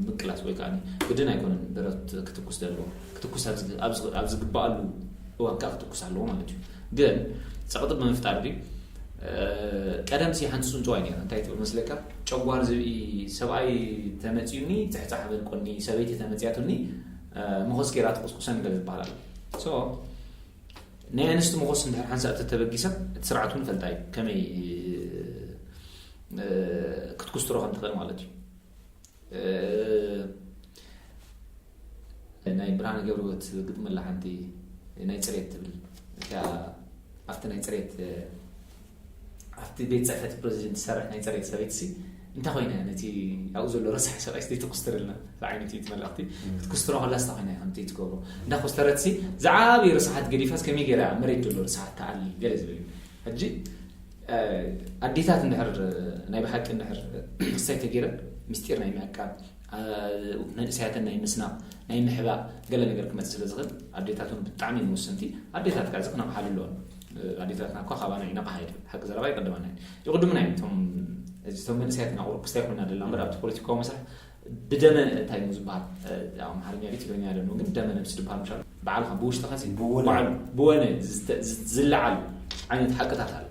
ምቅላስ ወይ ከዓ ግድን ኣይኮነን ብረት ክትኩስ ዘለዎ ክትኩስ ኣብ ዝግበኣሉ እዋን ከዓ ክትኩስ ኣለዎ ማለት እዩ። ግን ፀቕጢ ብምፍጣር ድዩ ቀደም ሲ ሓንቲ ፅንፅዋይ ነይራ እንታይ ትብል መስለካ? ጨጓር ዝብኢ ሰብኣይ ተመፅዩኒ ፅሕፃሕ በልቆኒ ሰበይቲ ተመፅያቱኒ መኾስ ገይራ ትቆስቁሰን ገለ ዝበሃል ኣሎ። ናይ ኣንስቲ መኾስ እንድሕር ሓንሳእ ተተበጊሳ እቲ ስርዓት እውን ፈልጣ እዩ ከመይ ክትኩስትሮ ከም ትኽእል ማለት እዩ። ናይ ብርሃነ ገብረህይወት ግጥሚ ኣላ ሓንቲ ናይ ፅሬት ትብል እቲኣ ኣብቲ ናይ ፅሬት ኣብቲ ቤት ፅሕፈት ፕረዚደንት ትሰርሕ ናይ ፅሬት ሰበይቲ ሲ እንታይ ኮይና ነቲ ኣብኡ ዘሎ ረሳሕ ሰብኣይ ስ ትኩስትርልና ዝዓይነቱ እቲ መልእኽቲ ክትኩስትሮ ከላ ስታ ኮይና ከምቲ ትገብሮ እንዳ ኮስተረት ሲ ዝዓበየ ርስሓት ገዲፋስ ከመይ ገይራ መሬት ዘሎ ርስሓት ተኣሊ ገለ ዝብል እዩ። ሕጂ ኣዴታት እንድሕር ናይ ብሓቂ እንድሕር ክስታይ ተገይረን ምስጢር ናይ ምዕቃብ መንእሰያተን ናይ ምስናቕ ናይ ምሕባእ ገለ ነገር ክመፅእ ስለ ዝኽእል ኣዴታት እውን ብጣዕሚ እዮም ወሰንቲ። ኣዴታት ከዓ እዚ ክነቕሓሉ ኣለዎን። ኣዴታትና እኳ ካባና ይነቕሓ ኣይደል ሓቂ ዘረባ ይቅድመና ይቅድሙና እዮም። እቶም እቶም መንእሰያትና ቁሩብ ክስታይ ኮይና ደላ እምበር ኣብቲ ፖለቲካዊ መስርሕ ብደመ እንታይ እዩ ዝበሃል? ኣብ ኣምሓርኛ ቤት ትግርኛ ደሞ ግን ደመ ነብሲ ዝበሃል ምሻል በዓልኻ ብውሽጥኻ ሲ ብወነ። በዓሉ ብወነ ዝተ- ዝ- ዝለዓሉ ዓይነት ሓቅታት ኣሎ።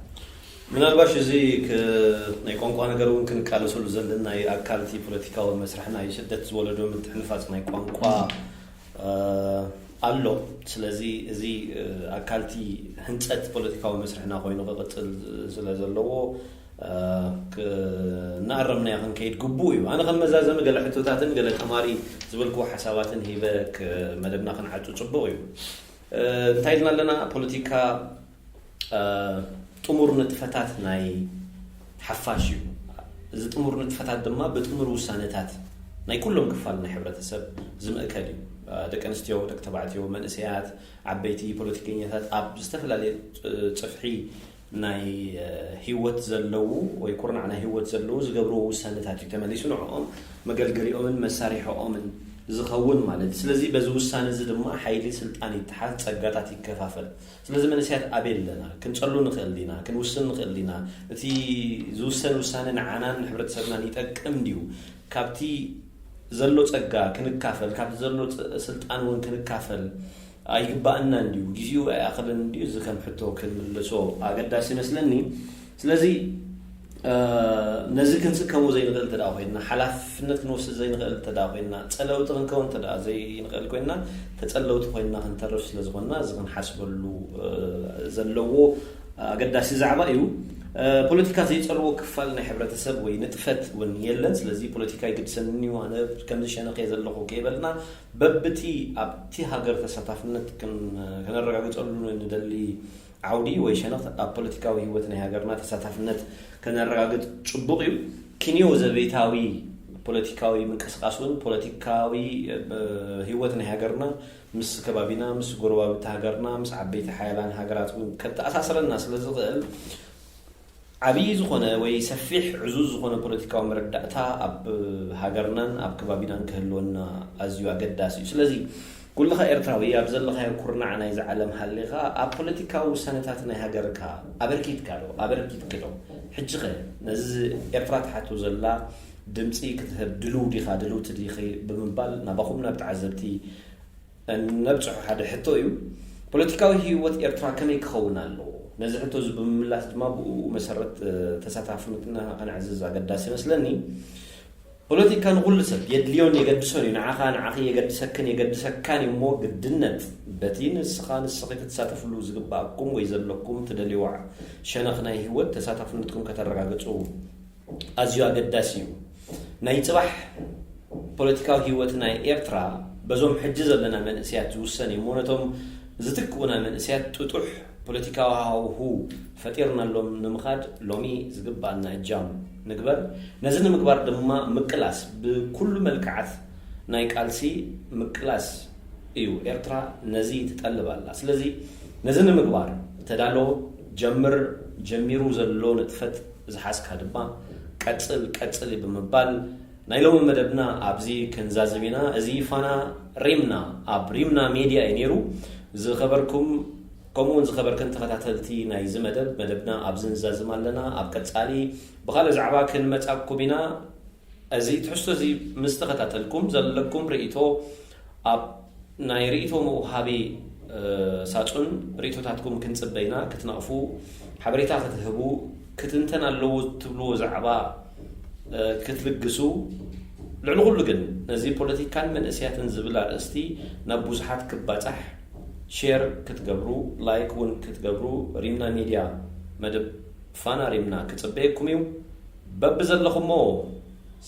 ምናልባሽ እዚ ክ- ናይ ቋንቋ ነገር እውን ክንቃለሰሉ ዘለና እዩ። ኣካልቲ ፖለቲካዊ መስርሕና እዩ። ስደት ዝወለዶ ምትሕንፋፅ ናይ ቋንቋ ኣሎ። ስለዚ እዚ ኣካልቲ ህንፀት ፖለቲካዊ መስርሕና ኮይኑ ክቕፅል ስለ ዘለዎ እናኣረምናዮ ክንከይድ ግቡእ እዩ። ኣነ ከም መዛዘሚ ገለ ሕቶታትን ገለ ተማሪ ዝበልክዎ ሓሳባትን ሂበ መደብና ክንዓፁ ፅቡቕ እዩ። እንታይ ኢልና ኣለና? ፖለቲካ ጥሙር ንጥፈታት ናይ ሓፋሽ እዩ። እዚ ጥሙር ንጥፈታት ድማ ብጥሙር ውሳነታት ናይ ኩሎም ክፋል ናይ ሕብረተሰብ ዝምእከል እዩ። ደቂ ኣንስትዮ፣ ደቂ ተባዕትዮ፣ መንእሰያት፣ ዓበይቲ፣ ፖለቲከኛታት ኣብ ዝተፈላለየ ፅፍሒ ናይ ህይወት ዘለዉ ወይ ኩርናዕ ናይ ህይወት ዘለዉ ዝገብርዎ ውሳነታት እዩ ተመሊሱ ንዕኦም መገልገሊኦምን መሳሪሕኦምን ዝኸውን ማለት እዩ። ስለዚ በዚ ውሳነ እዚ ድማ ሓይሊ ስልጣን ይተሓዝ፣ ፀጋታት ይከፋፈል። ስለዚ መንእሰያት ኣበይ ኣለና? ክንፀሉ ንኽእል ዲና? ክንውስን ንኽእል ዲና? እቲ ዝውሰን ውሳነ ንዓናን ንሕብረተሰብናን ይጠቅም ድዩ? ካብቲ ዘሎ ፀጋ ክንካፈል፣ ካብቲ ዘሎ ስልጣን እውን ክንካፈል ኣይግባእናን ድዩ? ግዜኡ ኣይኣኽልን ድዩ? እዚ ከም ሕቶ ክንምልሶ ኣገዳሲ ይመስለኒ። ስለዚ ነዚ ክንስከሞ ዘይንኽእል እንተ ኮይንና፣ ሓላፍነት ክንወስድ ዘይንኽእል እንተ ኮይንና፣ ፀለውቲ ክንከውን እንተ ዘይንኽእል ኮይንና፣ ተፀለውቲ ኮይንና ክንተርፍ ስለዝኾንና እዚ ክንሓስበሉ ዘለዎ ኣገዳሲ ዛዕባ እዩ። ፖለቲካ ዘይፀልዎ ክፋል ናይ ሕብረተሰብ ወይ ንጥፈት እውን የለን። ስለዚ ፖለቲካ ይግድሰኒ እዩ፣ ኣነ ከምዚ ሸነኽ እየ ዘለኹ ከይበልና፣ በብቲ ኣብቲ ሃገር ተሳታፍነት ክን- ከነረጋግፀሉ ንደሊ ዓውዲ ወይ ሸነኽ ኣብ ፖለቲካዊ ህይወት ናይ ሃገርና ተሳታፍነት ከነረጋግፅ ፅቡቕ እዩ። ክንዮ ዘቤታዊ ፖለቲካዊ ምንቅስቃስ እውን ፖለቲካዊ ህይወት ናይ ሃገርና ምስ ከባቢና፣ ምስ ጎረባብቲ ሃገርና፣ ምስ ዓበይቲ ሓያላን ሃገራት እውን ከተኣሳስረና ስለ ዝኽእል፣ ዓብዪ ዝኾነ ወይ ሰፊሕ ዕዙዝ ዝኾነ ፖለቲካዊ መረዳእታ ኣብ ሃገርናን ኣብ ከባቢናን ክህልወና ኣዝዩ ኣገዳሲ እዩ። ስለዚ ኩልኻ ኤርትራዊ ኣብ ዘለኻዮ ኩርናዕ ናይዚ ዓለም ሃሊኻ ኣብ ፖለቲካዊ ውሳነታት ናይ ሃገርካ ኣበርኪትካ ዶ? ኣበርኪትኪ ዶ? ሕጂ ኸ ነዚ ኤርትራ ትሓቶ ዘላ ድምፂ ክትህብ ድልው ዲኻ ድልውቲ ዲኺ ብምባል ናባኹም ናብ ተዓዘብቲ እነብጽሖ ሓደ ሕቶ እዩ። ፖለቲካዊ ህይወት ኤርትራ ከመይ ክኸውን ኣለዎ? ነዚ ሕቶ እዚ ብምምላስ ድማ ብኡ መሰረት ተሳታፍነትና ከነዕዝዝ ኣገዳሲ ይመስለኒ። ፖለቲካ ንኹሉ ሰብ የድልዮን የገድሶን እዩ። ንዓኻ ንዓኺ የገድሰክን የገድሰካን እዩ እሞ ግድነት በቲ ንስኻ ንስኺ ክትሳተፍሉ ዝግባኣኩም ወይ ዘለኩም ትደልይዋ ሸነኽ ናይ ህይወት ተሳታፍነትኩም ከተረጋግጹ ኣዝዩ ኣገዳሲ እዩ። ናይ ጽባሕ ፖለቲካዊ ህይወት ናይ ኤርትራ በዞም ሕጂ ዘለና መንእስያት ዝውሰን እዩ እሞ ነቶም ዝትክኡና መንእስያት ጥጡሕ ፖለቲካዊ ሃዋሁ ፈጢርናሎም ንምኻድ ሎሚ ዝግባኣና እጃም ንግበር። ነዚ ንምግባር ድማ ምቅላስ ብኩሉ መልክዓት ናይ ቃልሲ ምቅላስ እዩ። ኤርትራ ነዚ ትጠልብ ኣላ። ስለዚ ነዚ ንምግባር ተዳሎ፣ ጀምር፣ ጀሚሩ ዘሎ ንጥፈት ዝሓዝካ ድማ ቀጽል ቀጽል ብምባል ናይ ሎሚ መደብና ኣብዚ ክንዛዝም ኢና። እዚ ፋና ሪምና ኣብ ሪምና ሜድያ እዩ ነይሩ። ዝኸበርኩም ከምኡ እውን ዝኸበርክን ተኸታተልቲ ናይዚ መደብ፣ መደብና ኣብዚ ንዛዝም ኣለና። ኣብ ቀጻሊ ብኻልእ ዛዕባ ክንመጻኩም ኢና። እዚ ትሕዝቶ እዚ ምስ ተኸታተልኩም ዘለኩም ርእይቶ ኣብ ናይ ርእይቶ መውሃቢ ሳጹን ርእይቶታትኩም ክንጽበ ኢና። ክትነቕፉ፣ ሓበሬታ ክትህቡ፣ ክትንተን ኣለዎ ትብልዎ ዛዕባ ክትልግሱ፣ ልዕሊ ኩሉ ግን ነዚ ፖለቲካን መንእስያትን ዝብል ኣርእስቲ ናብ ብዙሓት ክባጻሕ ሼር ክትገብሩ፣ ላይክ እውን ክትገብሩ ሪምና ሜድያ መደብ ፋና ሪምና ክጽበየኩም እዩ። በብዘለኹሞ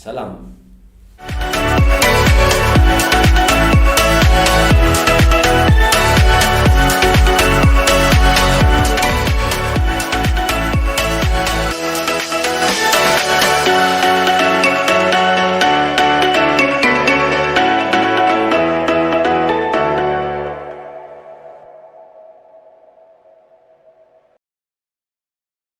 ሰላም።